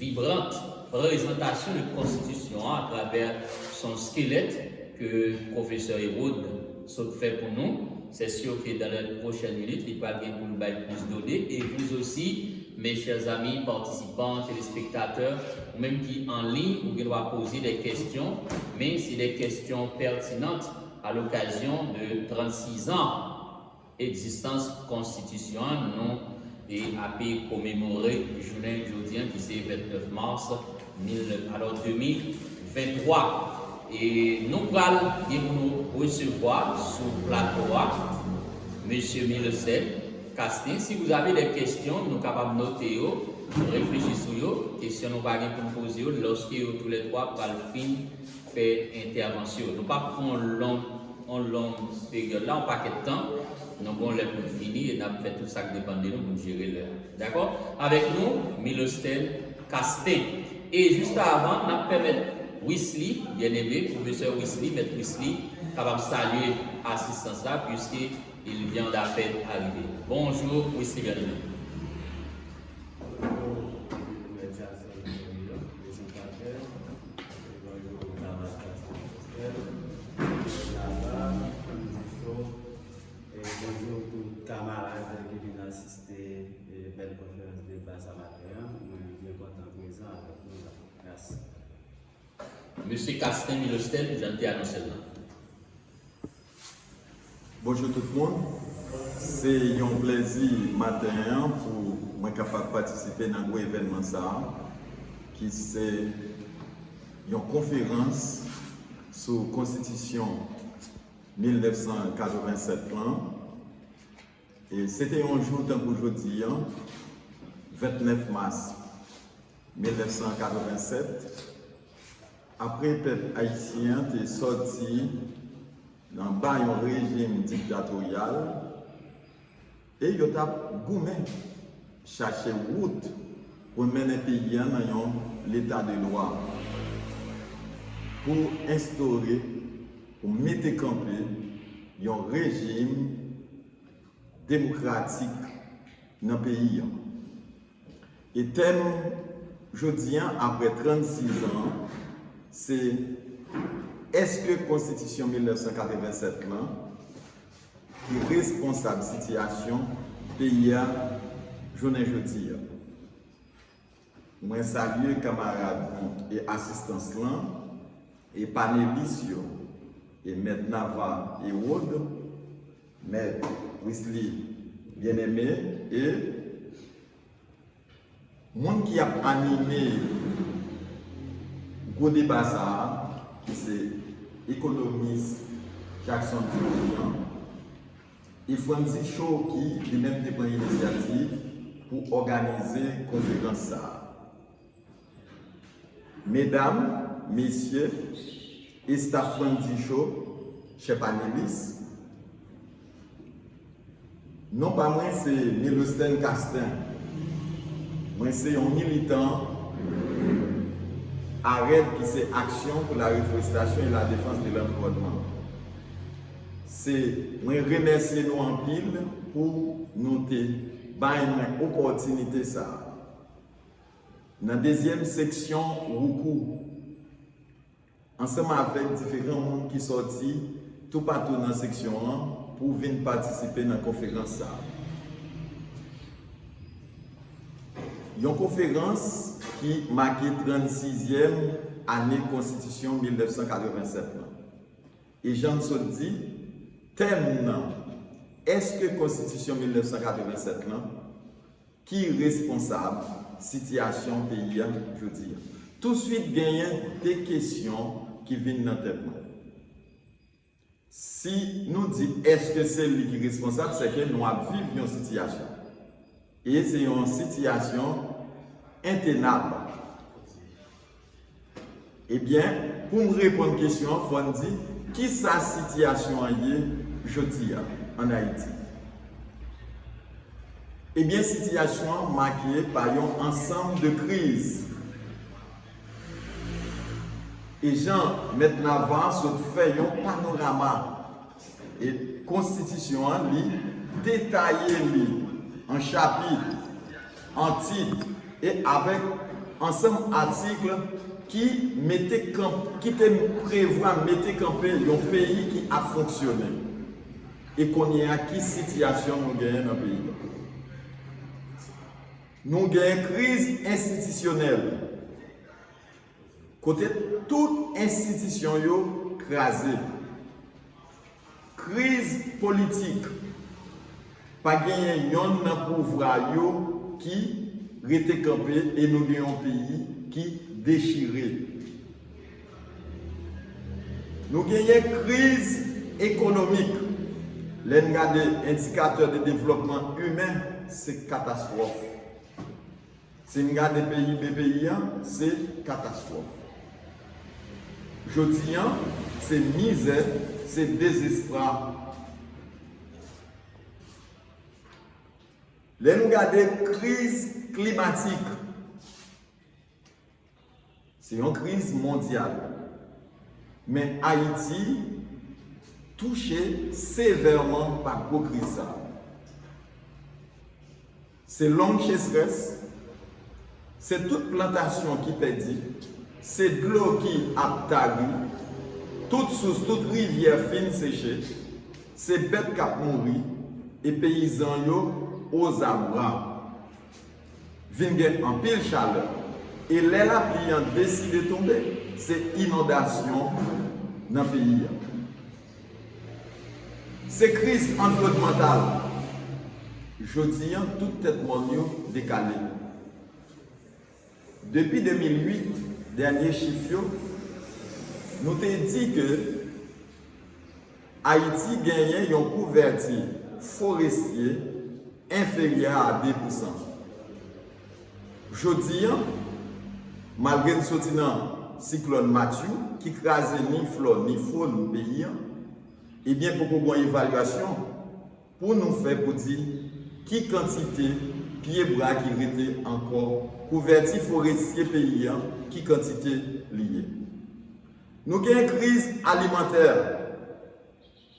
vibrant prezantasyon de konstitisyon an atravè son skelèt ke pwofesè Hérode sot fè pou nou. C'est sûr que dans les prochaines minutes, li pral gen pou l bay plis done. Et vous aussi, mes chers amis, participants, téléspectateurs, ou menm ki an liy, ou gen dwa poze de kesyon, men se de kesyon pètinant à l'occasion de trannsis an egzistans konstitisyon an. Nou e ape komemore jounen jodi an ki se vennèf mas mil, alò, de mil venntwa. E nou pral gen pou nou resevwa sou plato a mesye Milocène Castin. Si vous avez des questions, nou kapab note yo, reflechi sou yo. Kesyon nou va gen pou n poze yo lòske yo toulètwa pral fin fè entèvansyon. Nou p ap fè yon long, yon long peryòd la, yon pakèt tan. Nou gon lè pou n fini e n ap fè tout sa k depann de nou pou n jere lè a. Dakò? Avèk nou, Milocène Castin. E jis avan, n ap pèmèt Wisly, byeneme, pwofesè Wisly, mèt Wisly, kapab salye asistans la, puiske il vient à peine arriver. Bonjou, Wisly byeneme. Bonjou, mèt Jackson, prezantatè. Bonjou, Damas Castin Sosthène. Laba, Frandy Show. E bonjou tout kamarad ki vin asiste, e, bèl konferans deba sa maten an. Mwen byen kontan prezan avèk nou la. Mèsi. Mesye Castin Milocène, jan n te anonse l lan. Bonjou tout moun. Se yon plèzi maten an pou mwen kapab patisipe nan gwo evènman sa a, ki se yon konferans sou konstitisyon mil nèf san katrevennsèt lan. E se te yon jou tankou jodi an, vennèf mas mil nèf san katrevennsèt, apre pèp ayisyen an te sòti anba yon rejim diktatoryal, E yo t ap goumen, chache wout pou mennen peyi a nan yon leta de dwa, pou enstore, pou mete kanpe yon rejim demokratik nan peyi a. E tèm jodi a, apre trannsis an, se èske konstitisyon mil nèf san katrevennsèt lan ki responsab sitiyasyon peyi a jounen jodi a? Mwen salye kanmarad e asistans lan e panelis yo, e mèt Nava Herod, mèt Wesley Bien-Aimé e moun ki ap anime gwo deba sa a, ki se ekonomis Jackson Florian, e Frandy Cho ki li menm te pran inisyativ pou òganize konferans sa a. Medam, mesye, estaf Frandy Cho, chè panelis, non pa mwen se Milostène Castin. Mwen se yon militan AREDH ki se Aksyon pou la Reforestasyon e la Defans de Lanviwònman. Se, mwen remèsye nou anpil pou nou te bay mwen opòtinite sa a. Nan dezyèm seksyon Woukou, ansanm avèk diferan moun ki sòti toupatou nan seksyon an pou vin patisipe nan konferans sa a. Yon konferans ki make trannsizyèm ane konstitisyon mil nèf san katrevennsèt lan. E jan m sot di, tèm nan, èske konstitisyon mil nèf san katrevennsèt lan ki responsab sitiyasyon peyi a jodi a? Touswit genyen de kesyon ki vin nan tèt mwen. Si nou di èske se li ki responsab, sèke nou ap viv yon sitiyasyon. E se yon sitiyasyon entenab. Ebyen, pou m reponn kesyon an, fò n di, kisa sitiyasyon an ye jodi a ann Ayiti? Ebyen, sitiyasyon an make pa yon ansanm de kriz. E jan Mèt Nava sot fè yon panorama e konstitisyon an, li detaye li an chapit, an tit, e avèk ansanm atik ki mete kanp-, ki te prevwa mete kanpe yon peyi ki ap fonksyone. E kounye a, ki sitiyasyon nou genyen nan peyi a? Nou genyen kriz enstitisyonèl, kote tout enstitisyon yo kraze. Kriz politik, pa genyen yonn nan pouvwa yo ki rete kanpe e nou gen yon peyi ki dechire. Nou genyen kriz ekonomik. Lè n gade endikatè de devlopman imen, se katastwòf. Si n gade P I B peyi a, se katastwòf. Jodi a, se mizè, se dezespwa. Lè nou gade kriz klimatik, se yon kriz mondyal. Men Ayiti touche sevèman pa gwo kriz sa a. Se long chesrès, se tout plantasyon ki pèdi, se dlo ki ap tari, tout sous, tout rivyè fin seche, se bèt k ap mouri, e peyizan yo ozabra. Vin gen anpil chalè. E lè lapli an deside tonbe, se inondasyon nan peyi a. Se kriz anviwònmantal. Jodi a, tout tèt mòn yo dekale. Depi de mil uit, dènye chif yo, nou te di ke Ayiti genyen yon kouvèti forestye enferyè a de pousan. Jodi a, malgre n soti nan siklòn Matthew, ki kraze ni flò ni fòn peyi a, ebyen, poko gen yon evalyasyon pou nou fè pou di Ki kantite pyebwa ki rete ankò? Kouvèti forestye peyi a, ki kantite li ye? Nou gen kriz alimantè.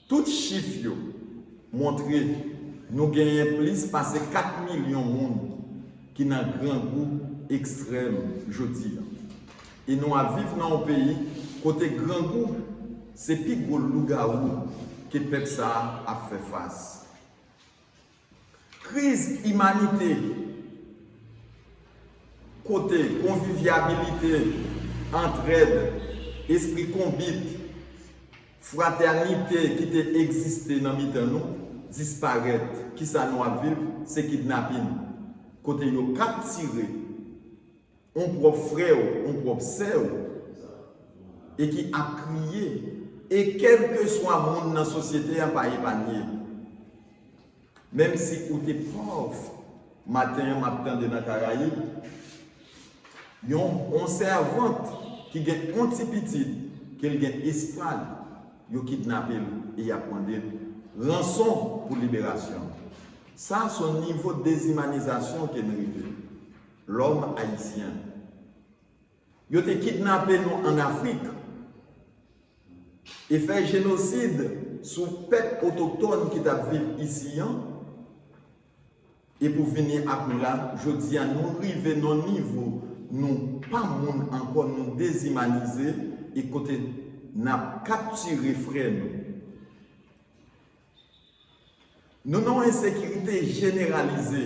Tout chif yo montre nou genyen plis pase kat milyon moun ki nan grangou ekstrèm jodi a. E nou ap viv nan yon peyi kote grangou se pi gwo lougawou ke pèp sa a ap fè fas. Kriz imanite, kote konvivyabilite, antrèd, espri konbit, fratènite ki te egziste nan mitan nou disparèt. Kisa nou ap viv? Se kidnapin, kote yo kaptire yon pwòp frè w, yon pwòp sè w, e ki ap kriye, e kèlkeswa moun nan sosyete a pa epanye. Menm si ou te pòv, maten an m ap tande nan Karayib, yon, yon sèvant ki gen yon ti pitit, ke l gen espwa l, yo kidnape l e y ap mande l ranson pou liberasyon. Sa se yon nivo dezimanizasyon ke n rive. Lòm ayisyen. Yo te kidnape nou ann Afrik e fè jenosid sou pèp otoktòn ki t ap viv isi an. E pou vini ak nou la, jodi a nou rive nan nivo nou pa moun ankò, nou dezimanize, e kote n ap kaptire frè nou. Nou nan yon ensekirite jeneralize,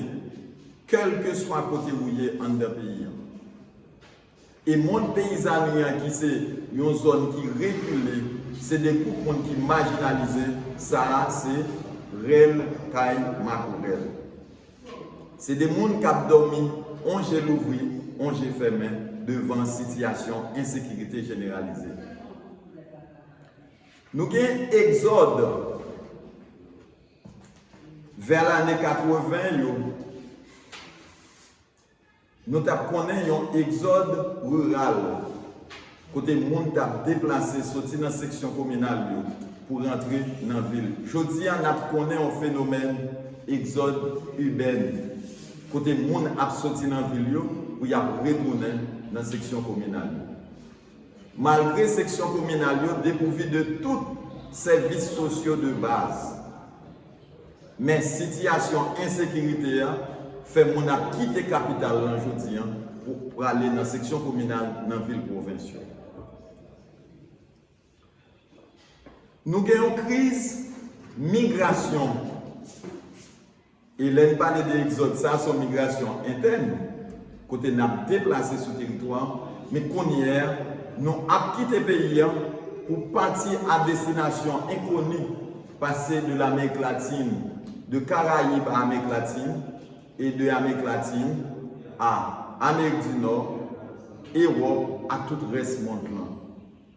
kèlkeswa kote ou ye anndan peyi an. E mond peyizani an, ki se yon zòn ki rekile, se de gwoup moun ki majinalize, sa a se rèl kay makorèl. Se de moun k ap dòmi, on je louvri, on je fèmen, devan sitiyasyon ensekirite jeneralize. Nou gen egzòd vè lane katreven yo, nou t ap konnen yon egzòd riral, kote moun t ap deplase soti nan seksyon kominal yo pou rantre nan vil. Jodi a, n ap konnen yon fenomèn egzòd ibèn, kote moun ap soti nan vil yo pou y ap retounen nan seksyon kominal yo. Malgre seksyon kominal yo depouvi de tout sèvis sosyo de baz, men sitiyasyon ensekirite a fè moun ap kite kapital lan jodi an pou prale nan seksyon kominal nan vil pwovens yo. Nou gen yon kriz migrasyon. E lè n pale de egzòd, sa se yon migrasyon entèn, kote n ap deplase sou teritwa, men kounye a, nou ap kite peyi a pou pati a destinasyon enkoni, pase de Lamerik Latin, de Karayib a Amerik Latin, e de Amerik Latin a Amerik di Nò, Ewòp ak tout rès mond lan.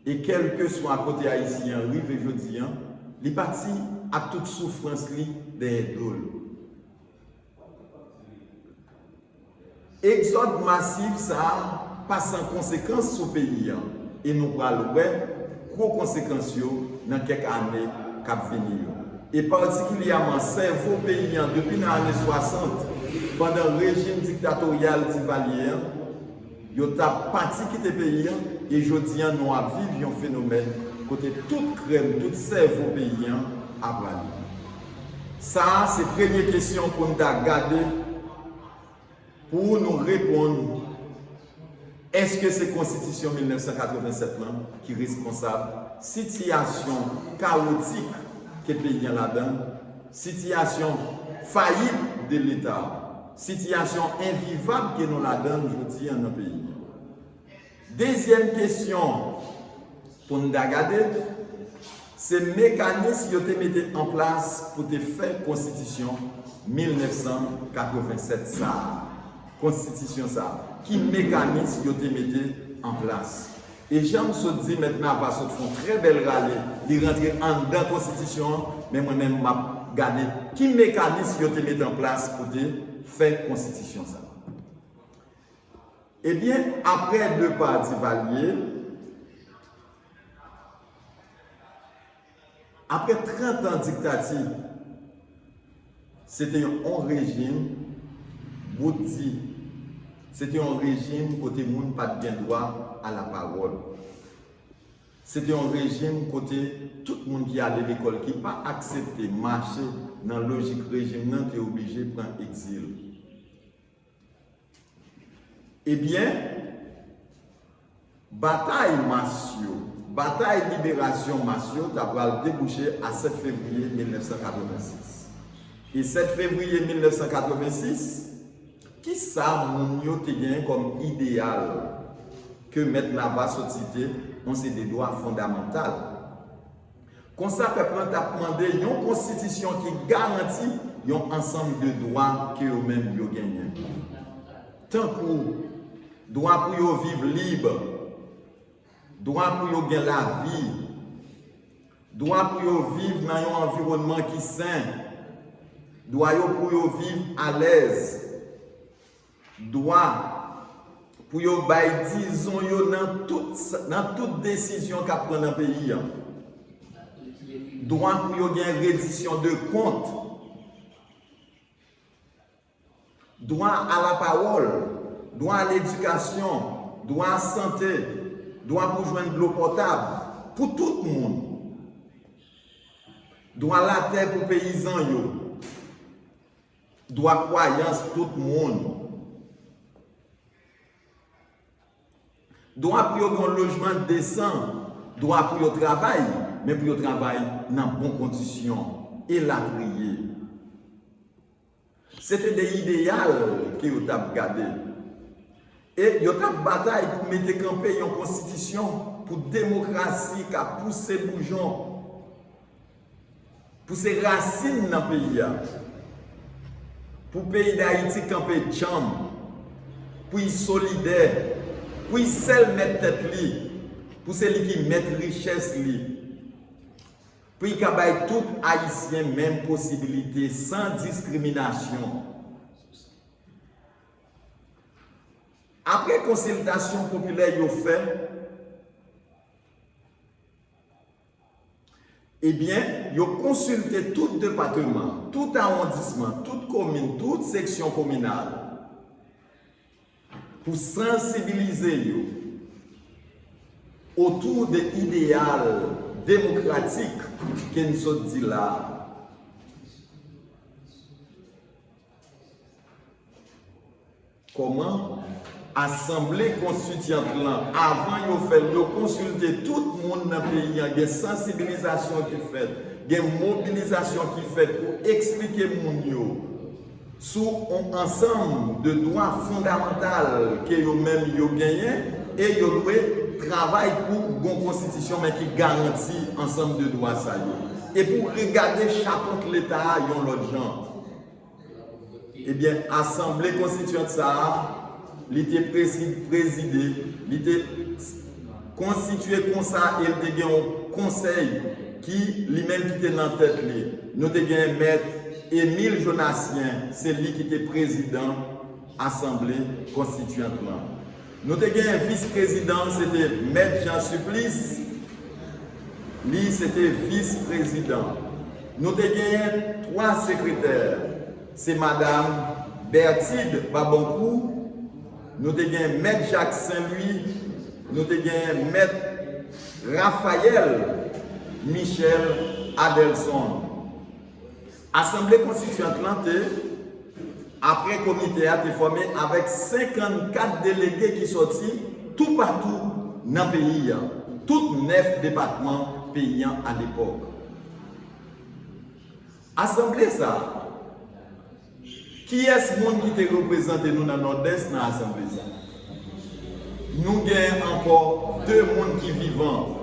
E kèlkeswa kote Ayisyen an rive jodi an, li pati ak tout soufrans li dèyè do l. Egzòd masif sa a pa san konsekans sou peyi an, e nou pral wè gwo konsekans yo nan kèk ane k ap vini yo. E patikilyèman sèvo peyi an depi nan ane swasant, pandan rejim diktatoryal Divalye an, yo t ap pati kite peyi an, e jodi an nou ap viv yon fenomèn kote tout krèm, tout sèvo peyi an ap prale. Sa a se premye kesyon pou n ta gade, pou nou reponn, èske se konstitisyon mil nèf san katreven sèt lan ki responsab sitiyasyon kawotik ke peyi an ladan, sitiyasyon fayit de Leta, sitiyasyon envivab ke nou ladan jodi an nan peyi an? Dezyèm kesyon pou n ta gade, se mekanis yo te mete an plas pou te fè konstitisyon mil nèf san katreven sèt sa a. Konstitisyon sa a, ki mekanis yo te mete an plas? E jan m sot di, Mèt Nava sot fè yon trè bèl rale, li rantre anndan konstitisyon an, men mwen menm m ap gade ki mekanis yo te mete an plas pou te fè konstitisyon sa a. Ebyen, apre depa Divalye, apre trant an diktati, Se te yon rejim bout di. Se te yon rejim kote moun pa t gen dwa a lapawòl. Se te yon rejim kote tout moun ki ale lekòl, ki pa aksepte mache nan lojik rejim nan, te oblije pran egzil. Ebyen, batay mas yo, batay liberasyon mas yo ta pral debouche a sèt fevriye mil nèf san katrevensis. E sèt fevriye mil nèf san katrevensis, kisa moun yo te genyen kòm ideyal ke Mèt Nava sot site, yon seri de dwa fondamantal? Konsa, pèp lan t ap mande yon konstitisyon ki garanti yon ansanm de dwa ke yo menm yo genyen. Tankou dwa pou yo viv lib, dwa pou yo gen lavi, dwa pou yo viv nan yon anviwònman ki sen, dwa yo pou yo viv alèz, dwa pou yo bay dizon yo nan tout, nan tout desizyon k ap pran nan peyi a. Dwa pou yo gen redisyon de kont. Dwa a lapawòl, dwa a ledikasyon, dwa a sante, dwa pou jwenn dlo potab pou tout moun. Dwa latè pou peyizan yo. Dwa kwayans tout moun. Dwa pou yo gen yon lojman desan, dwa pou yo travay, men pou yo travay nan bon kondisyon, elatriye. Se te de ideyal ke yo t ap gade. E yo t ap batay pou mete kanpe yon konstitisyon pou demokrasi ka pouse boujon, pou se rasin nan peyi a, pou peyi Dayiti kanpe djanm, pou l solidè, pou l sèl mèt tèt li, pou se li ki mèt richès li, pou l ka bay tout Ayisyen menm posibilite san diskriminasyon. Apre konsiltasyon popilè yo fè, ebyen, yo konsilte tout depatman, tout awondisman, tout komin, tout seksyon kominal, pou sansibilize yo otou de ideyal demokratik ke n sot di la a. Kòman Asanble Konstityant lan, avan yo fè l, yo konsilte tout moun nan peyi a, gen sansibilizasyon ki fèt, gen mobilizasyon ki fèt pou eksplike moun yo sou yon ansanm de dwa fondamantal ke yo menm yo genyen, e yo dwe travay pou gon konstitisyon, men ki garanti ansanm de dwa sa yo. E pou regade chapant Leta a yon lòt jan. Ebyen, Asanble Konstityant sa a, li te prezi-, prezide, li te konstitye konsa e li te gen yon konsèy ki, li menm ki te nan tèt li. Nou te gen Mèt Emile Jonassien, se li ki te prezidan Asanble Konstityant lan. Nou te gen vis prezidan, se te Mèt Jean Supplice, li se te vis prezidan. Nou te genyen twa sekretè, se madam Bertide Babancourt, nou te gen Mèt Jacques Saint-Louis, nou te gen Mèt Raphaël Michel Adelson. Asanble Konstityant lan te, apre komite a te fòme avèk senkannkat delege ki sòti toupatou nan peyi a, tout nèf depatman peyi a alepòk. Asanble sa a, kiyès moun ki te reprezante nou nan Nòdès nan asanble sa a? Nou gen ankò de moun ki vivan.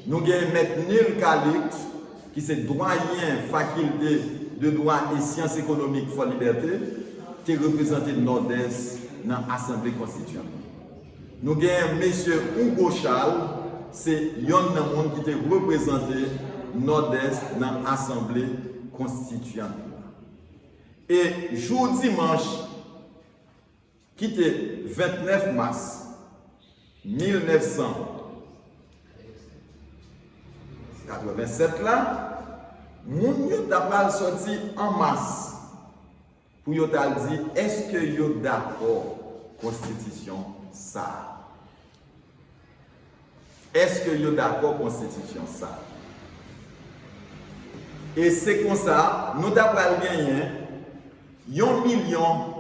Nou gen Mèt Nil Calixte, ki se dwayen Fakilte de Dwa e Syans Ekonomik Fòlibète, te reprezante Nòdès nan Asanble Konstityant lan. Nou gen mesye Hugo Charles, se yonn nan moun ki te reprezante Nòdès nan Asanble Konstityant lan. E jou dimanch, ki te vennèf mas mil nèf san katrevennsèt la, Moun yo ta pral sòti an mas pou yo t al di èske yo dakò konstitisyon sa a. Èske yo dakò konstitisyon sa a? E se konsa, nou ta pral genyen yon milyon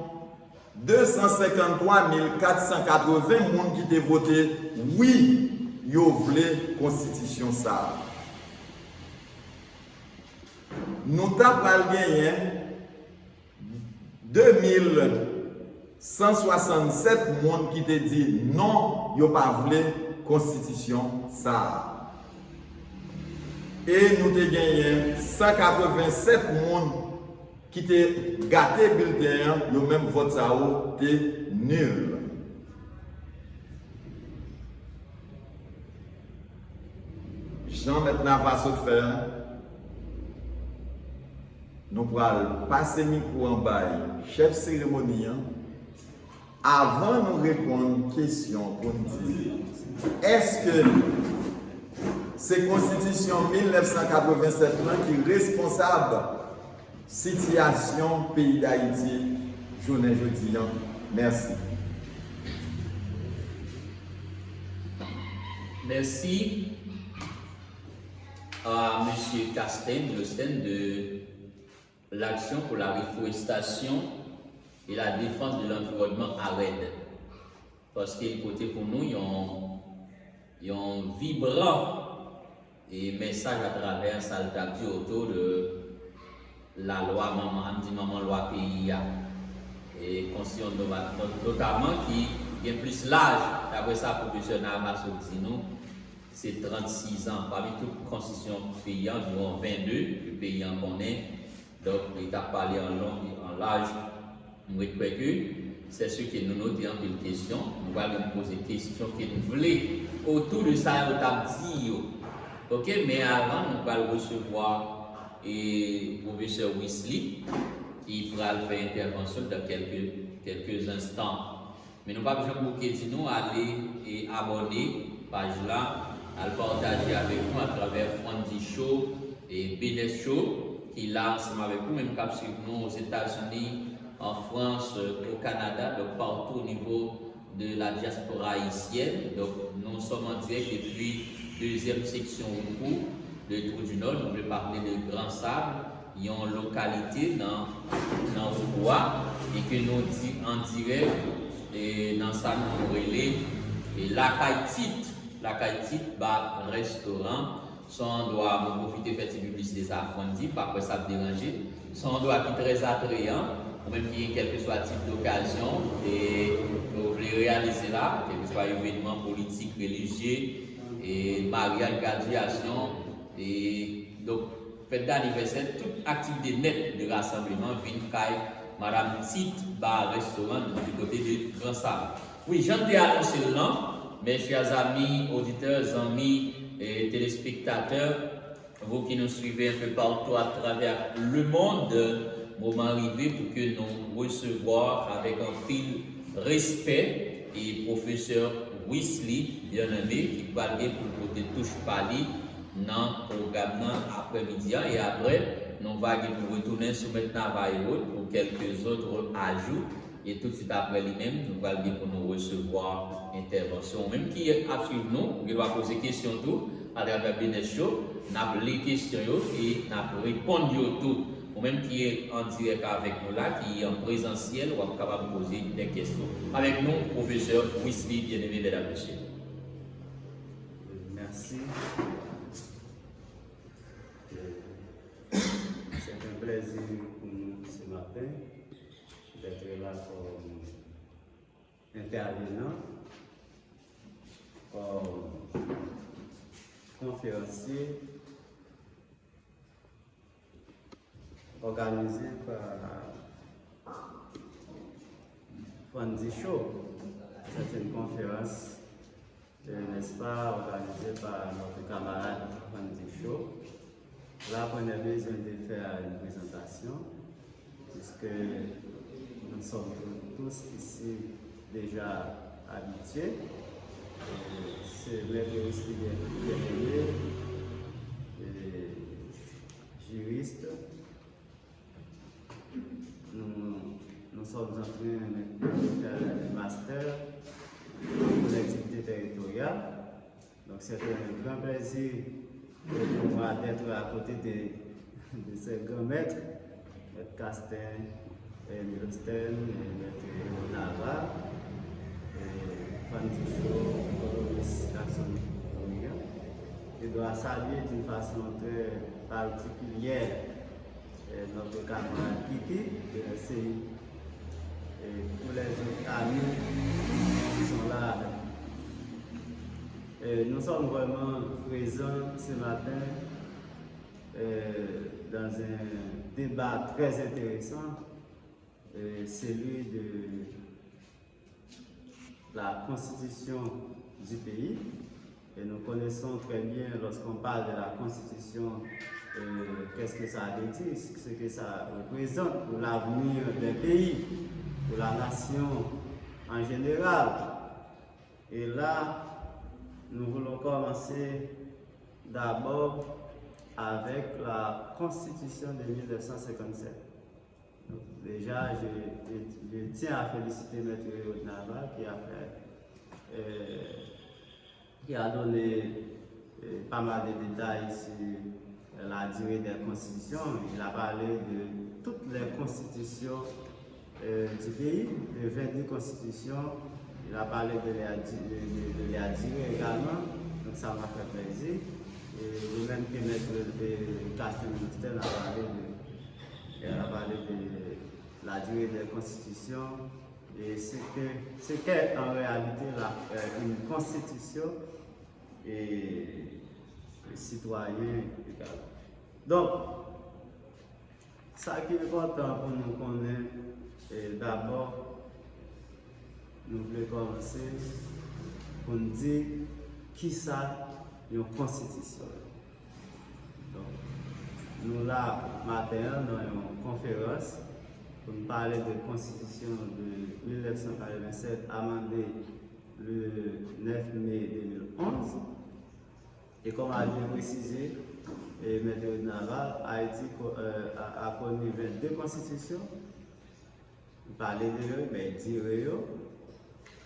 de san senkanntwa mil kat san katreven moun ki te vote wi, yo vle konstitisyon sa a. Nou ta pral genyen de mil san swasannsèt moun ki te di non, yo pa vle konstitisyon sa a. E nou te genyen san katrevensèt moun ki te gate bilten an, yo menm vòt sa yo te nil. Jan Mèt Nava sot fè a, nou pral pase mikwo an bay chèf seremoni an. Avan nou reponn kesyon pou n di, èske se konstitisyon mil nèf san katrevensèt lan ki responsab sitiyasyon peyi Dayiti jounen jodi an? Mèsi. Merci à Monsieur Casten Josten de l'Action pour la Reforestation et la Défense de l'Environnement, ARED, paske li pote pou nou yon, yon vibran e mesaj atravè sa l t ap di otou de lalwa manman, an di manman lwa peyi a, e konstitisyon nova-, notaman ki gen plis laj, daprè sa pwofesè Nava sot di nou, se trannsis an. Pami tout konstitisyon peyi a, anviwon vennde ke peyi a konnen. Donk, li t ap pale an long e an laj. M ret kwè ke, c'est sûr que nou note anpil kesyon. Nou pral menm poze kesyon ke n vle otou de sa yo t ap di yo. Oke, men avan, nou pral resevwa e pwofesè Wisly ki pral fè entèvansyon l dan kèlke, kèlke enstan. Men nou p ap janm bouke di nou ale e abòne paj la, al pataje avèk nou atravè Frandy Show e Benes Show ki la ansanm avèk nou, menm k ap swiv nou Ozetazini, an Frans, o Kanada, donk partou o nivo de la diaspora haïtienne. Donk, nous sommes en direct depuis deuxième section Roucou de Trou du Nord. Nou vle pale de Gran Sab, yon lokalite nan, nan Roucou a, e ke nou di an dirèk e nan sa nou rele e Lakay Tit, Lakay Tit Bar Restaurant. Se yon andwa, mwen pwofite fè ti piblisite sa a, Frandy, pa kwè sa ap deranje. Se yon andwa ki trè atreyan, ou menm ki gen kèlkeswa tip dokazyon e ke w vle reyalize la, kèlkeswa evènman politik, relijye, e maryaj, gradyasyon, e donk, fèt danivèsè, tout aktivite nèt de rasanbleman vin kay Madam Tit Bar Restaurant du côté de Grand Sable. Wi, jan n te anonse l lan, mes chers amis, auditeurs, zanmi, e telespektatè, vous qui nous suivez un peu partout à travers le monde, moman rive pou ke nou resevwa avèk anpil respè e pwofesè Wisly Bien-Aimé ki pral gen pou l pote touch pa li nan pwogram nan aprèmidi a, e aprè, nou va gen pou retounen sou Mèt Nava Herod pou kèlke zòt ajou e toutswit aprè li menm, nou pral gen pou nou resevwa entèvansyon. Ou menm ki ap swiv nou, ou gen dwa poze kesyon tou atravè Benes Show. N ap li kesyon yo e n ap reponn yo tou. Ou menm ki an dirèk avèk nou la, ki an prezansyèl, w ap kapab poze de kesyon. Avèk nou, pwofesè Wisly Bien-Aimé, medam, mesye. Merci. Euh, c'est un plaisir pour nous ce matin d'être là comme intervenant, comme conférencier organisé par Frandy Show. C'est une conférence, euh, n'est-ce pas, organisée par notre camarade Frandy Show. Là, on a besoin de faire une présentation, puisque nous sommes tous ici déjà habitués. Euh, c'est Maître Wisly Bien-Aimé, euh, juriste, Nous, nous sommes en train de faire le master en collectivité territoriale. Donc, c'est un grand plaisir pour moi d'être à côté de, de ces grands maîtres, Maître Castin, et Milostin, et Maître Nava, et Francisco, Colombus Jackson Dominican. Je dois saluer d'une façon très particulière euh, notre camarade Kiki de la C I, et tous les autres amis qui sont là. Euh, nous sommes vraiment présents ce matin euh, dans un débat très intéressant, euh, celui de la constitution du pays. Et nous connaissons très bien, lorsqu'on parle de la constitution, euh, qu'est-ce que ça veut dire, ce que ça représente pour l'avenir d'un pays, pour la nation en général. Et là, nous voulons commencer d'abord avec la constitution de mille neuf cent cinquante-sept. Donc, déjà, je, je, je tiens à féliciter Maître Rodnava qui a fait, euh, qui a donné euh, pas mal de détails sur la durée des constitutions. Il a parlé de toutes les constitutions euh, du pays, de vingt-deux constitutions. Il a parlé de la, de, de, de la durée également. Donc ça m'a fait plaisir. Et de même que Maître euh, Castel Mister a parlé de, elle a parlé de la durée des constitutions et ce que ce qu'est en réalité la, euh, une constitution et, et citoyen également. Donc, sa ki enpòtan pou nou konnen, e, dabò, nou vle kòmanse pou n di kisa yon konstitisyon. Donk, nou la maten an nan yon konferans pou n pale de konstitisyon de mil nèf san katrevennsèt amande le nèf me de mil onz. E kòm a byen presize e Mèt Rodnava, Ayiti ko- euh, a, a koni vennde konstitisyon. Nou pale de yo, men dire yo,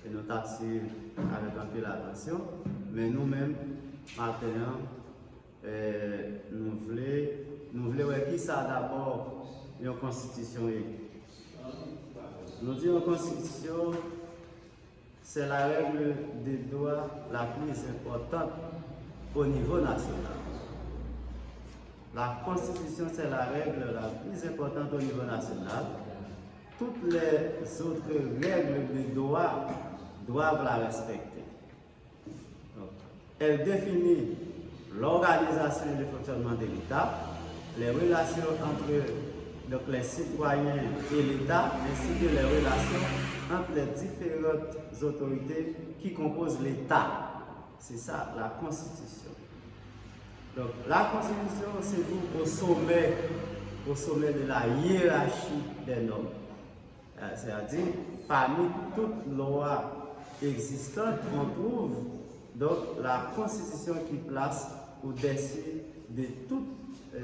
e nou t ap swiv avèk anpil atansyon. Men nou menm, maten an, euh, nou vle, nou vle wè kisa dabò yon konstitisyon ye. Nou di yon konstitisyon, c'est la règle de droit la plus importante au niveau national. La Constitution, c'est la règle la plus importante au niveau national. Toutes les autres règles de droit doivent la respecter. Donc, elle définit l'organisation et le fonctionnement de l'État, les relations entre donc, les citoyens et l'État, ainsi que les relations entre les différentes autorités qui composent l'État. C'est ça, la Constitution. Donc, la Constitution se trouve au sommet, au sommet de la hiérarchie des normes. Euh, c'est-à-dire, parmi toutes lois existantes, on trouve donc la Constitution qui place au-dessus de toutes, euh,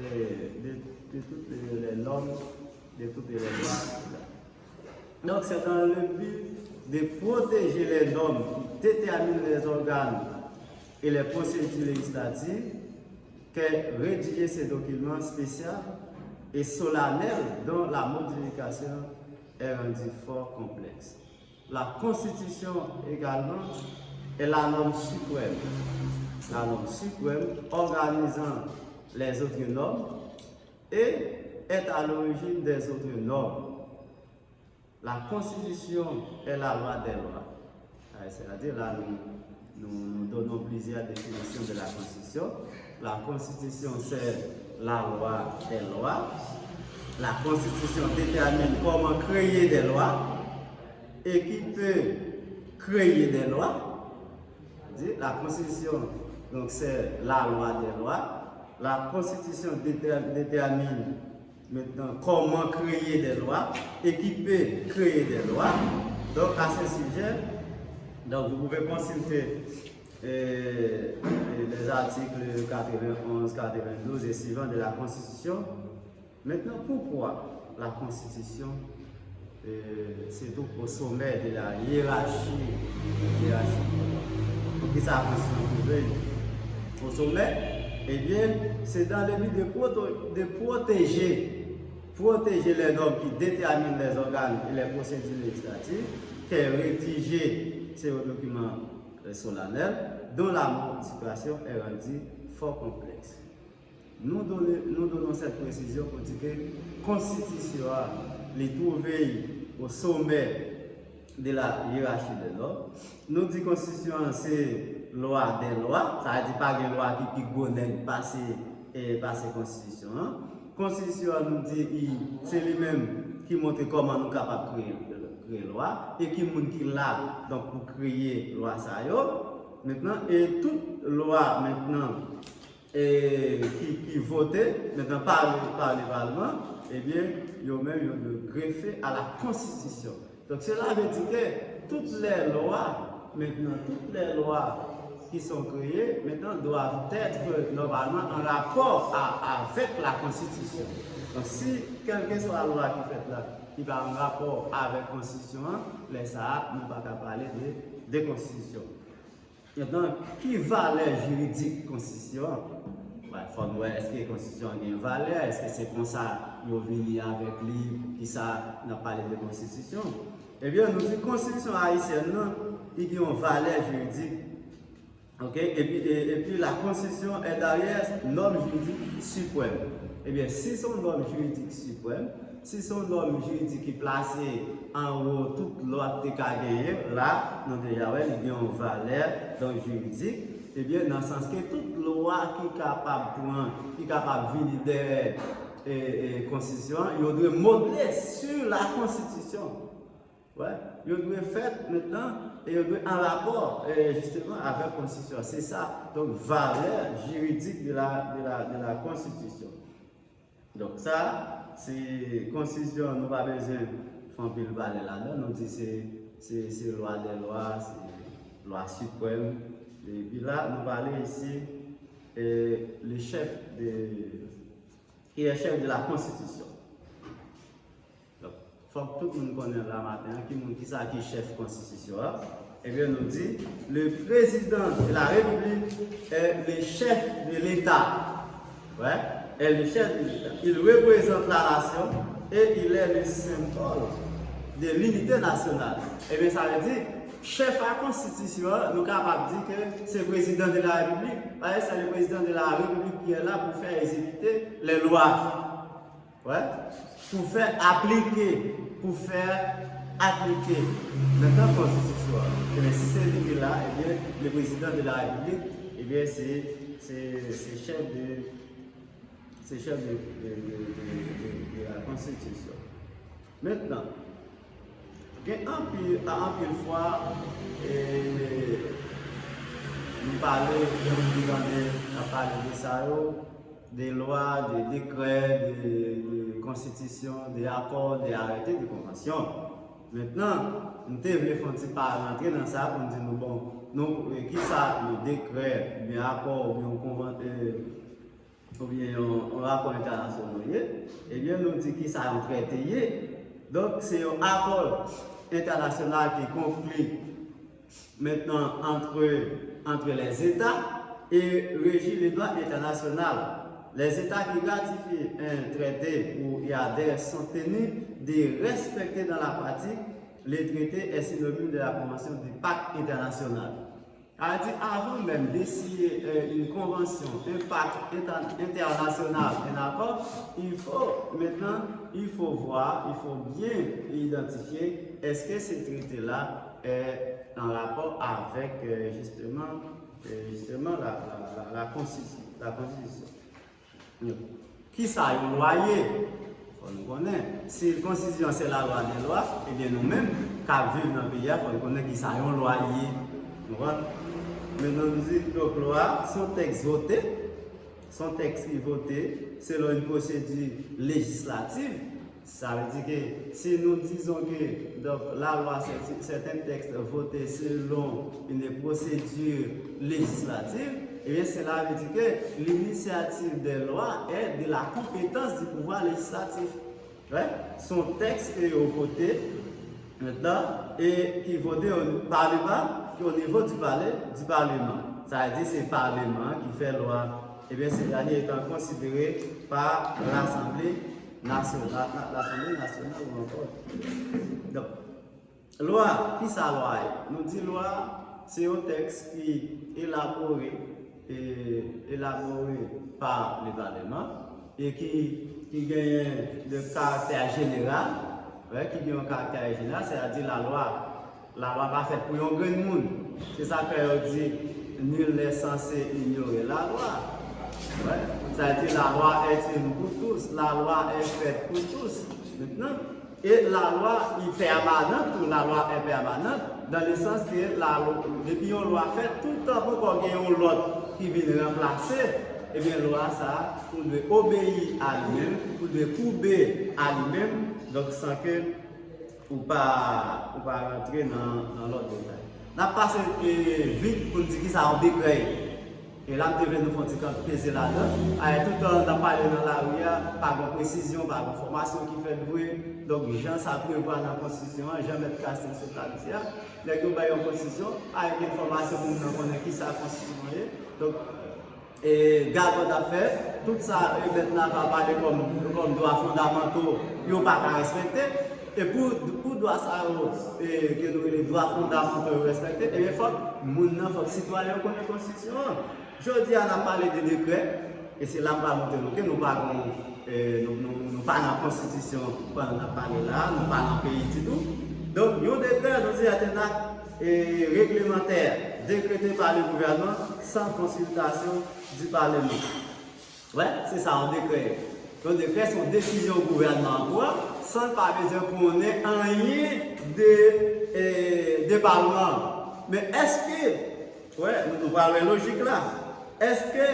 de, de toutes les normes, de toutes les lois. Donc, c'est dans le but de protéger les normes qui déterminent les organes et les procédures législatives qu'est rédigé ce document spécial et solennel dont la modification est rendue fort complexe. La Constitution également est la norme suprême, la norme suprême organisant les autres normes et est à l'origine des autres normes. La Constitution est la loi des lois. Sètadi la nou, nou, nou donnons plusieurs définitions de la Constitution. La Constitution, c'est la loi des lois. La Constitution détermine comment créer des lois et qui peut créer des lois. Di, la Constitution, donc, c'est la loi des lois. La Constitution déter- détermine maintenant comment créer des lois et qui peut créer des lois. Donc, à ce sujet, donc, vous pouvez consulter euh, les articles quatre-vingt-onze, quatre-vingt-douze et suivants de la Constitution. Maintenant, pourquoi la Constitution, euh, se tou au sommet de la hiérarchie, hiérarchie? Poukisa konstitisyon twouve l au sommet? Ebyen, se dans le but de, proto- de protéger, protéger les normes qui déterminent les organes et les procédures législatives qu'elle rédige, c'est un document euh, solennel, dont la modification est rendue fort complexe. Nous donnons, nous donnons cette précision pour dire que konstitisyon an, li twouve l au sommet de la hiérarchie des normes. Nou di konstitisyon an se lwa dè lwa, sa vle di pa gen lwa ki pi gwo nèg pase, e, pase konstitisyon an. Konstitisyon an, nou di, i, se li menm ki montre kòman nou kapab kreye, kreye lwa, e ki moun ki la, donk, pou kreye lwa sa yo. Mentnan, e tout lwa, mentnan, e, ki, ki vote, mentnan, pa, pa le palman, ebyen, yo menm, yo dwe grefe a la konstitisyon. Donk, cela veut dire que toutes les lois, maintenant, toutes les lois qui sont créées, maintenant, doivent être normalement en rapport à- avec la Constitution. Donk, si kèlkeswa lwa ki fèt la, ki pa an rapò avèk konstitisyon an, lè sa a, nou pa ka pale de, de konstitisyon. Mentnan, ki valè jiridik konstitisyon an? Fò n wè, èske konstitisyon an gen valè? Èske se konsa yo vini avèk li? Poukisa n ap pale de konstitisyon? Ebyen, nou di konstitisyon ayisyèn nan, li gen yon valè jiridik. Oke? Epi, e- epi la konstitisyon est d'ailleurs norme juridique suprême. Ebyen, si se yon nòm jiridik siprèm, si se yon nòm jiridik ki plase anwo tout lòt te ka genyen, la, nou deja wè, li gen yon valè, donk, jiridik, ebyen, nan sans ke tout lwa ki kapab pran, ki kapab vini dèyè, e, e, konstitisyon an, yo dwe modle sur la Constitution. Wè, yo dwe fèt mentnan, e yo dwe an rapò, e, jisteman, avèk konstitisyon. Se sa, donk, valè jiridik de la, de la, de la Constitution. Donk, sa, se konstitisyon, nou pa bezwen fè anpil valè ladan, nou di se, se, se lwa dè lwa, se lwa siprèm. Epi la, nou pale isi, e, le chef de, qui est chef de la Constitution. Donk, fòk tout moun konnen la maten an, ki moun, kisa ki chèf konstitisyon an. Ebyen, nou di, le président de la République est le chef de l'État. Ouais, est le chef de l'État. Il représente la nation et il est le symbole de l'unité nationale. Ebyen, sa vle di, chèf a konstitisyon an, nou kapab di ke se président de la République. Paske c'est le président de la République qui est là pour faire exécuter les lois. Wè, pou fè aplike, pou fè aplike mentnan konstitisyon an. Ebyen, si se li ki la, ebyen, le président de la République, ebyen, se, se, se chèf de, se chèf de, de, de, de, de, de la konstitisyon. Mentnan, gen anpil, a anpil fwa, e, nou pale, gen moun ki tande n ap pale de sa yo, de lwa, de dekrè, de, de konstitisyon, de akò, de arete, de konvansyon. Mentnan, m te vle fè yon ti pa rantre nan sa pou m di nou, bon, nou, e, kisa yon dekrè, oubyen akò, oubyen yon konvan-, e, oubyen yon, yon rapò entènasyonal ye, ebyen, nou di kisa yon trete ye. Donk, se yon akò entènasyonal ki konkli mentnan entre, entre les États et régit le droit international. Les États qui ratifient un traité ou y adhèrent sont tenus de respecter dans la pratique le traité est synonyme de la convention du pacte international. Sa vle di, avan menm de siyen, euh, une convention, un pacte inter- international, un accord, il faut maintenant, il faut voir, il faut bien identifier, est-ce que ce traité-là est en rapport avec, euh, justement, euh, justement la, la, la, la constitu- la constitution. Kisa yon lwa ye? Fò nou konnen. Si konstitisyon se la lwa dè lwa, ebyen nou menm k ap viv nan peyi a, fò nou konnen kisa yon lwa ye. Nou konprann? Mentnan nou di, donk, lwa se yon tèks vote, se yon tèks ki vote selon yon pwosedi lejislativ. Sa vle di ke si nou dizon ke, donk, lalwa, sèten tèks vote selon une procédure législative, ebyen, cela veut dire que l'initiative des lois est de la compétence du pouvoir législatif. Wè, se yon tèks ke yo vote, mentnan, e ki vote o, pa le pa, ki o nivo du palais, du parlement. Sa vle di se paleman an ki fè lwa. Ebyen, cela étant considéré par l'Assemblée nationale, la, l'Assemblée nationale ou ankò. Donk, lwa, ki sa lwa ye? Nou di lwa, se yon tèks ki elabore, e, elabore pa le paleman, e ki, ki genyen de karaktè jeneral, wè, ki gen yon karaktè jeneral, sètadi lalwa, lalwa pa fèt pou yon grenn moun. Se sa k fè yo di, nul n'est censé ignorer la loi. Wè, sa vle di la loi est une pour tous, la loi est faite pour tous. Mentnan, e lalwa, li pèmanan tou, lalwa est permanente, dans le sens que la, depi yon lwa fèt, tout tan poko gen yon lòt ki vin ranplase, ebyen, lwa sa a, ou dwe obeyi a li menm, ou dwe koube a li menm, donk, san ke ou pa, ou pa rantre nan, nan lòt detay. N ap pase, e, vit pou n di ki sa yon dekrè ye. E la, m te vle nou fè yon ti kanpe peze ladan. Ayè, tout tan n ap pale nan lari a, pa gen presizyon, pa gen fòmasyon ki fèt vre. Donk, jan sa prevwa nan konstitisyon an, jan Mèt Castel sot la di a, nèg yo bay yon konstitisyon, ayè, gen fòmasyon pou moun nan konnen ki sa konstitisyon an ye. Donk, e, gagòt ap fèt, tout sa, e, Mèt Navarre pale kòm, kòm dwa fondamanto, yo pa ka respekte. E pou, pou dwa sa yo, e, ke nou rele dwa fondamanto yo respekte, ebyen, fòk moun nan, fòk sitwayen yo konnen konstitisyon an. Jodi a, n ap pale de dekrè, e se la m pral montre nou ke nou pa gon, e, nou, nou, nou pa nan konstitisyon pandan n ap pale la, nou pa nan peyi ditou. Donk, yon dekrè, nou di, est un acte, e, réglementaire décrété par le gouvernement sans consultation du Parlement. Wè, se sa yon dekrè ye. Yon dekrè se yon desizyon gouvènman an pran san l pa bezwen konnen anyen de, e, de palman an. Men èske, wè, nou, nou pral wè lojik la. Èske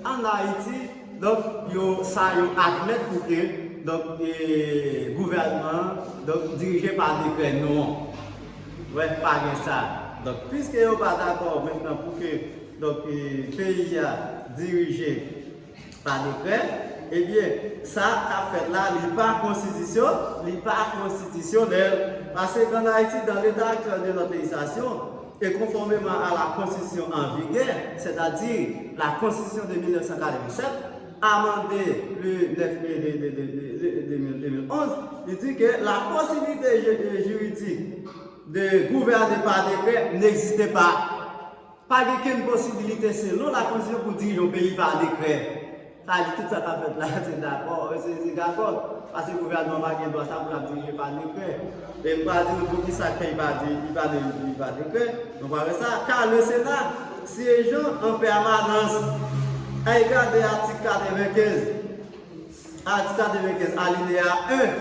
ann Ayiti, donk, yo, sa yo admèt pou ke, donk, e, gouvènman an, donk, dirije pa dekrè? Non. Wè, pa gen sa. Donk, piske yo pa dakò mentnan pou ke, donk, e, peyi a dirije pa dekrè, ebyen, sa k ap fèt la, li pa konstitisyon, li pa konstitisyonèl. Paske ann Ayiti, dans l'état actuel de notre législation, et conformément à la constitution en vigueur, c'est-à-dire la constitution de mille neuf cent quatre-vingt-sept, amendée le neuf mai de, de, de, de, de, de mille, deux mille onze, li di ke la possibilité ju-, juridique de gouverner par décret n'existait pas. Pa gen kenn posibilite selon la konstitisyon pou dirije yon peyi pa dekrè. Sa vle di tout sa k ap fèt la, se dakò, se, se dakò. Paske gouvènman pa gen dwa sa pou l ap dirije pa dekrè. E m pral di nou poukisa k fè li pa di, li pa di, li pa dekrè. Nou pral wè sa. Car le Sénat siégeant en permanence, ay gade atik katrevenkenz. Atik katrevenkenz, alinéa un,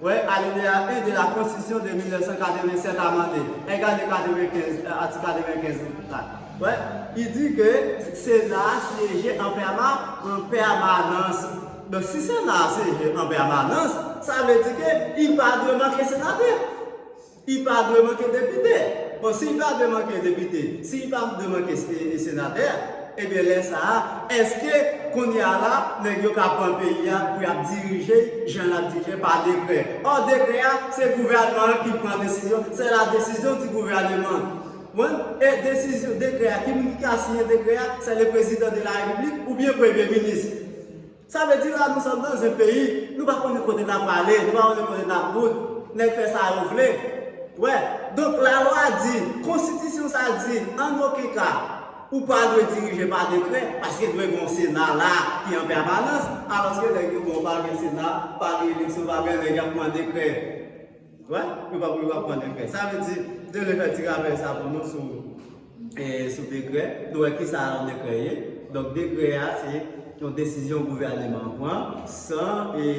wè, alinéa un de la Constitution de mille neuf cent quatre-vingt-sept amendée. Gade katrevenkenz, atik katrevenkenz la. Wè, li di ke Sena a siyeje an pèma-, an pèmanans. Donk, si Sena a siyeje an pèmanans, sa vle di ke li pa dwe manke senatè. Li pa dwe manke depite. Bon, si li pa dwe manke depite, si li pa dwe manke se-, senatè, ebyen, lè sa a, èske kounye a la, nèg yo ka pran peyi a pou y ap dirije, jan l ap dirije pa dekrè? Ò, dekrè a, se gouvènman an ki pran desizyon, c'est la décision du gouvernement. Bon, e desizyon, dekrè a, ki moun ki ka siyen dekrè a? C'est le président de la République oubyen premye minis. Sa vle di la, nous sommes dans un pays, nou pa konnen kote n ap prale, nou pa konnen kote n ap bout, nèg fè sa yo vle. Wè, donk, lalwa di, konstitisyon sa di, an okenn ka, ou pa dwe dirije pa dekrè, paske dwe gen yon Sena la ki an pèmanans, alòske nèg yo, bon, pa gen Sena, pa gen eleksyon, pa gen nèg y ap pran dekrè. Wè, yo pa, yo pa pran dekrè. Sa vle di, de le fè ti rapèl sa pou nou sou, e, sou dekrè. Nou wè ki sa yon dekrè ye. Donk, dekrè a, se yon desizyon gouvènman an pran san, e,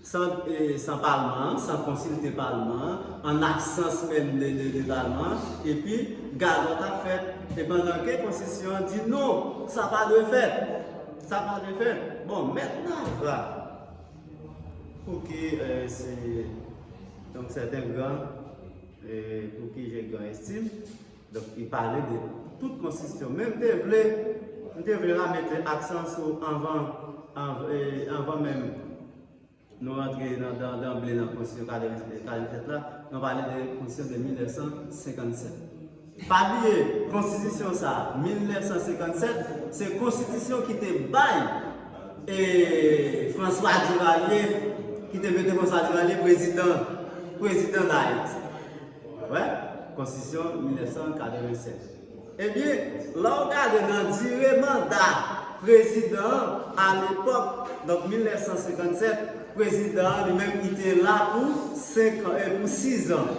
san, e, san palman an, san konsilte palman an, an absans menm de, de, de palman an, epi gagòt ap fèt. E pandan ke konstitisyon an di non, sa pa dwe fèt. Sa pa dwe fèt. Bon, mentnan, la, Pou ki, euh, se, donk, sèten gran, euh, pou ki j'ai gran estim. Donk, li pale de tout konstitisyon. Men m te vle, m te vle la mete aksan sou anvan, anv-, eh, anvan menm nou rantre nan, nan, danble nan konstitisyon katrèven, katrèven sèt la, nou pale de konstitisyon de mil nèf san senkannsenk. Pa bliye, konstitisyon sa, mil nèf san senkannsenk, se konstitisyon ki te bay, eh, François Duvalier, ki te mete François Duvalier prezidan, prezidan Dayiti. Wè, konstitisyon mil nèf san katrèven sèt. Ebyen, lè w gade nan dire manda prezidan an, alepòk, donk mil nèf san senkannsenk, prezidan an li menm li te la pou senk an, eh, pou sis an.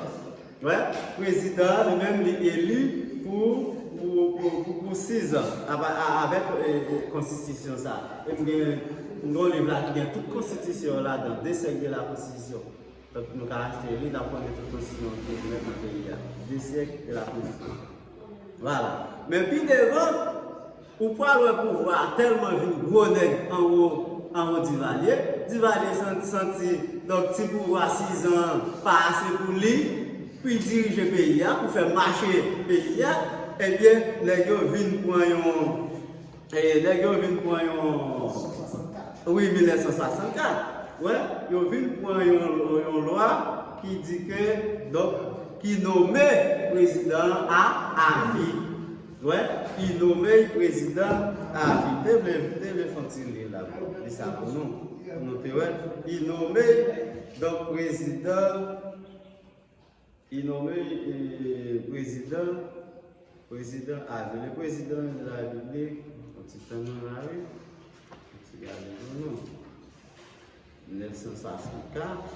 Wè, prezidan an li menm li eli pou, pou, pou, pou, pou sis an, ava-, a-, avèk, eh, eh, konstitisyon sa. E m gen, m gen yon liv la ki gen tout konstitisyon yo ladan, de syèk de la konstitisyon. Donk, nou ka achte li, n ap konnen tout konstitisyon ki egziste nan peyi a. De syèk de la konstitisyon. Vwala. Men pi devan, ou pral wè pouvwa a tèlman vin gwo nèg anwo, anwo Divalye. Divalye san-, santi, donk, ti pouvwa sis an pa ase pou li, pou li dirije peyi a, pou fè mache peyi a. Ebyen, nèg yo vin pran yon E nèg yo vin pran yon, wi, mil nèf san swasannkat. Wè, yo vin pran yon, yon lwa ki di ke, donk, ki nonmen prezidan an a, avi. Wè, ki nonmen prezidan avi. Te vle, te vle fè yon ti li la, li sa pou nou. Pou nou te wè, ki nonmen, donk, prezidan Li nonmen, eh, prezidan, prezidan avi. Le président de la République, yon ti tan nou la, wi. Yon ti gade pou nou. Mil nèf san swasannkat.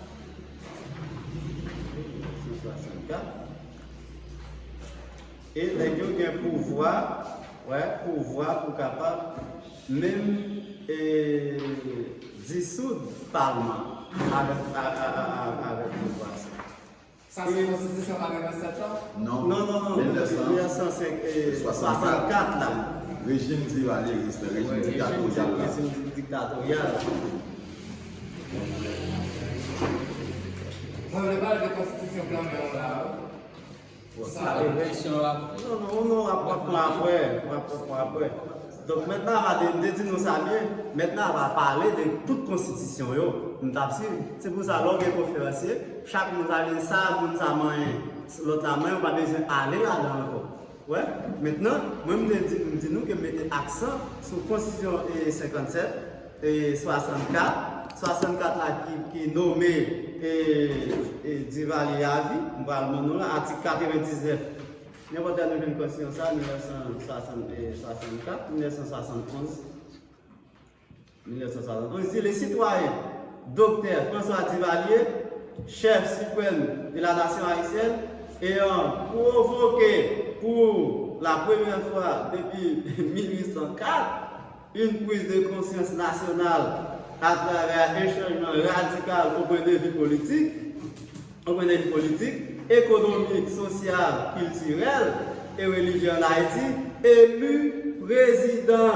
Mil nèf san swasannkat. E nèg yo gen pouvwa, wè, pouvwa pou kapab menm, eh, disoud palman avèk, a, a, a, a, avèk pouvwa sa. Sa se konstitisyon katrèvensèt lan? Non, non, non, non. Mil nèf san swasannkat la. Rejim divalyeris la, rejim diktatoryal la. Rejim diktatoryal. Mwen vle pale de konstitisyon flanmen an la, wi. Sa, revèsyon la. Non, non, non, w ap, w ap pran apre, w ap pran apre. Donk, Mèt Nava te, m te di nou sa byen, Mèt Nava pale de tout konstitisyon yo, m t ap swiv. Se pou sa, lè w gen konferansye, chak moun sa vle sa, moun sa manyen, lòt la manyen, ou pa bezwen ale ladan ankò. Wè, mentnan, mwen m te di, m di nou ke m mete aksan sou konstitisyon, e, senkannsèt, e, swasannkat, swasannkat la ki, ki nonmen, e, e, Divalye avi, m pral ban nou la, atik katrevendiznèf. Nenpòt lè nou jwenn konstitisyon sa, mil nèf san swasannkat, mil nèf san swasantonz, mil nèf san swasantonz, di, le citoyen Docteur François Duvalier, chef suprême de la nation haïtienne, ayant provoqué pour la première fois depuis mil huit cent quatre une prise de conscience nationale à travers un changement radical au point de vue politique, au point de vue politique, économique, social, culturel et religieux en Haïti, élu président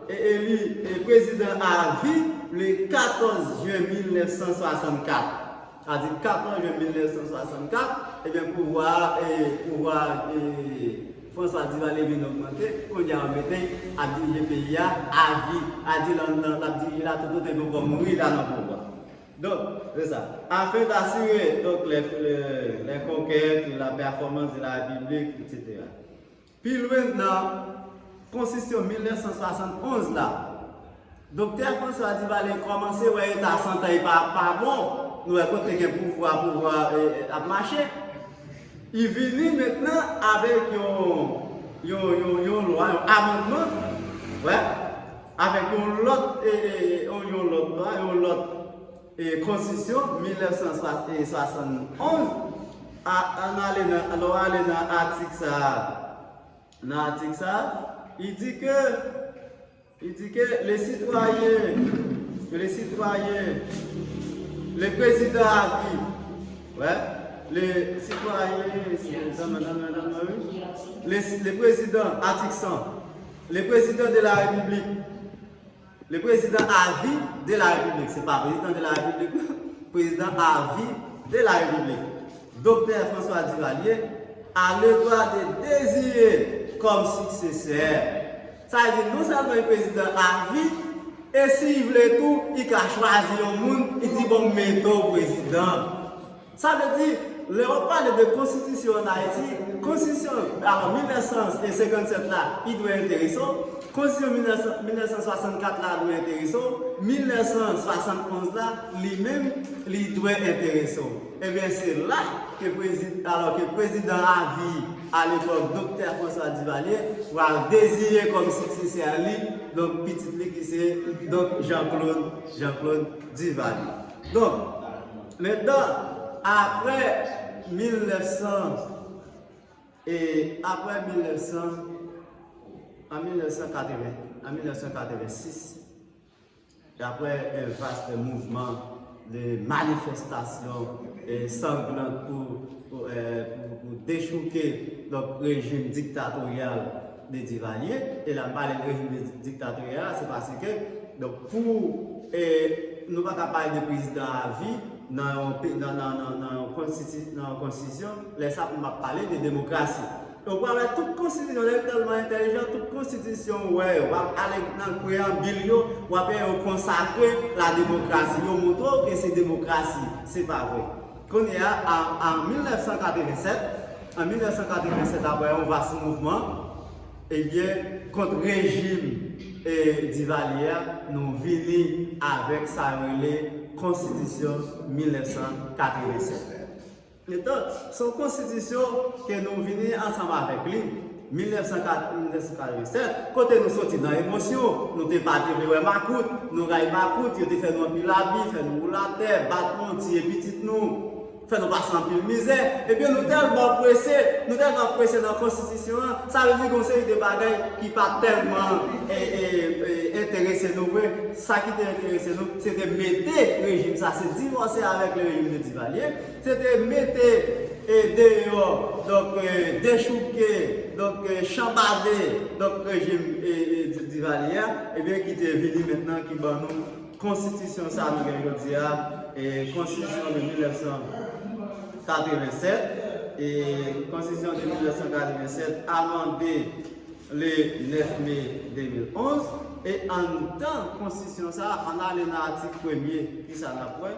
et élu et président à vie le quatorze juin mille neuf cent soixante-quatre. Sa di quatorze juin mille neuf cent soixante-quatre, ebyen, pouvwa, e, pouvwa, e, François Duvalier vin ogmante, kounye a yo mete ap dirije peyi a avi, a di l ap dirije la toutotan ke l pa mouri la nan pouvwa. Donk, se sa. Afin d'assurer, donc, les, les, les conquêtes, la performance de la République, et cetera. Pi lwen nan konstitisyon mil nèf san swasantonz la, Doktè François Duvalier kòmanse wè eta sante a pa, pa bon. Nou wè kote gen pouvwa, pouvwa, e, e, ap mache. Li vini mentnan avèk yon, yon, yon, yon lwa, yon amannman, wè, avèk yon lòt, e, e, yon, yon lòt lwa, yon lòt, e, konstitisyon, mil nèf san swasantonz, a, ann ale nan, lè w ale nan atik sa a, nan atik sa a, li di ke, li di ke le citoyen, le citoyen, le président à vie, wè, le citoyen, le, le président, atik san, le président de la République, le président à vie de la République, se pa prezidan de la Repiblik, non. Président à vie de la République, Doktè François Duvalier, a le droit de désigner comme successeur. Sa vle di non sèlman li prezidan avi, e si li vle tou, li ka chwazi yon moun, li di bon, m mete w prezidan. Sa vle di, lè w ap pale de konstitisyon an Ayiti, konstitisyon, alò, mil nèf san senkannsèt la, li dwe enterese w, konstitisyon mil nèf san, mil nèf san swasannkat la dwe enterese w, mil nèf san swasantonz la, li menm, li dwe enterese w. Ebyen, se la ke prezi-, alò ke prezidan avi alepòk, Doktè François Duvalier, pral deziye kòm siksesè li, donk, pitit li ki se, donk, Jean-Claude, Jean-Claude Duvalier. Donk, mentnan, apre mil nèf san, e apre mil nèf san, an mil nèf san katreven, an mil nèf san katreven sis, e apre un vaste mouvman de manifestasyon, e, sanglant pou, pou, e, pou, pou dechouke, donk, rejim diktatoryal de Duvalier. E la m pale de rejim di-, diktatoryal, se paske, donk, pou, e, nou pa ka pale de prezidan avi nan yon pe-, nan, nan, nan, nan yon konstiti-, nan yon konstitisyon, lè sa pou m ap pale de demokrasi. Donk, w ap wè tout konstitisyon, lè yo tèlman entèlijan, tout konstitisyon, w wè, w ap ale nan preyanbil yo, w ap wè yo konsakre la demokrasi. Yo montre w ke se demokrasi. Se pa vre. Kounye a, a, an mil nèf san katreven sèt, an mil nèf san katreven sèt, apre yon vas mouvman, ebyen, kont rejim, e, Duvalier a, nou vini avèk sa yo rele konstitisyon mil nèf san katreven sèt. Mentnan, se yon konstitisyon ke nou vini ansanm avèk li, mil nèf san kat, mil nèf san katreven sèt, kote nou soti nan emosyon, nou te pa te vle wè makout, nou ray makout, yo te fè nou anpil abi, fè nou woule atè, bat nou, tiye pitit nou, fè nou pase anpil mizè. Ebyen, nou tèlman prese, nou tèlman prese nan konstitisyon an, sa vle di gen yon seri de bagay ki pa tèlman, e, e, e, enterese nou vre. Sa ki te enterese nou, se te mete rejim sa, se divòse avèk le rejim de Duvalier. Se te mete, e, deyò, donk, e, dechouke, donk, e, chanbade, donk, rejim, e, e, Di-, Duvalier a, ebyen, ki te vini mentnan, ki ban nou konstitisyon sa nou gen jodi a, e, konstitisyon de mil nèf san katreven sèt, e, konstitisyon de mil nèf san katreven sèt amande le nèf me de mil onz, e anndan konstitisyon sa, ann ale nan atik premye, kisa n ap wè?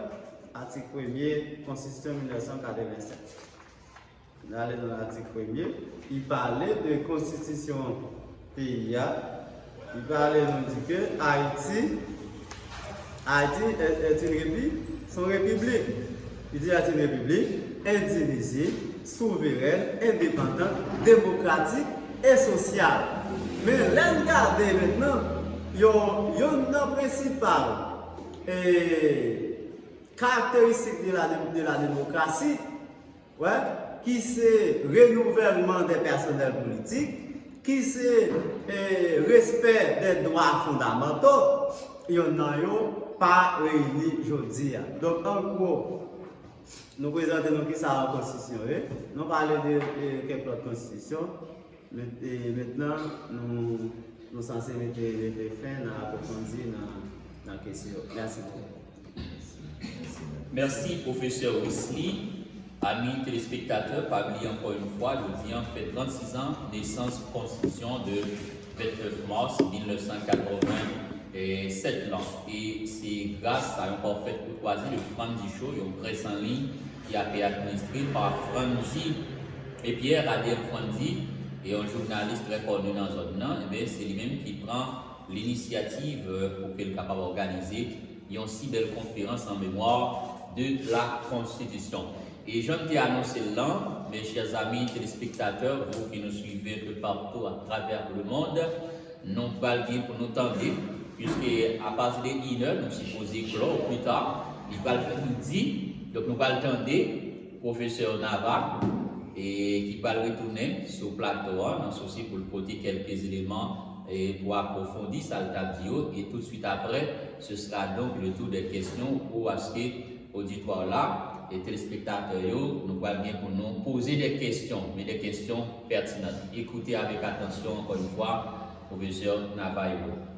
Atik premye, konstitisyon mil nèf san katreven sèt. N ale nan atik premye, li pale de konstitisyon peyi a. Li pale, nou di ke Ayiti, Ayiti est, est une répi-, son république. Li di est une république indivisible, souveraine, indépendante, démocratique et sociale. Men lè n gade mentnan, yon, yonn nan prensipal, e, karakteristik de la, de la demokrasi, wè, ki se renouvèlman de pèsonèl politik, ki se, e, respè de dwa fondamanto, yonn nan yo pa reyini jodi a. Donk, an gwo, nou prezante nou kisa yon konstitisyon ye. Nou pale de, de kèk lòt konstitisyon. Men, e, mentnan, nou, nou sanse mete, mete fen nan apwofondi nan, nan kesyon yo. Mèsi bokou. Mèsi, pwofesè Wesly. Ami telespektatè, pa bliye ankò yon fwa, jodi a fè trannsis an nesans konstitisyon de vennèf mas mil nèf san katreven sèt lan. E se gras a yon pafèt koutwazi de Frandy Show, yon près an liy ki ape administre pa Frandy Pierre, A D M Frandy, e yon jounalis trè kòni nan zòn nan, ebyen, se li menm ki pran linisyativ, euh, pou ke l kapab òganize yon si bèl konferans an memwa de la Konstitisyon. E jan m te anonse l lan, mes chers amis téléspectateurs, vous qui nous suivez un peu partout à travers le monde, nou pral gen pou nou tande, puiske apati de inè, nou sipoze klò ou pita, li pral fè midi, donk nou pral tande pwofesè Nava, e ki pral retounen sou plato a, nan sousi pou l pote kèlke eleman, e pou apwofondi sa l t ap di yo, e tout suit après, ce sera donc le tour des questions ou aske oditwa la e telespektatè yo, nou pral gen pou nou poze de kesyon, men de kesyon pètinan. Ekoute avèk atansyon, ankò yon fwa, pwofesè Nava Hugo.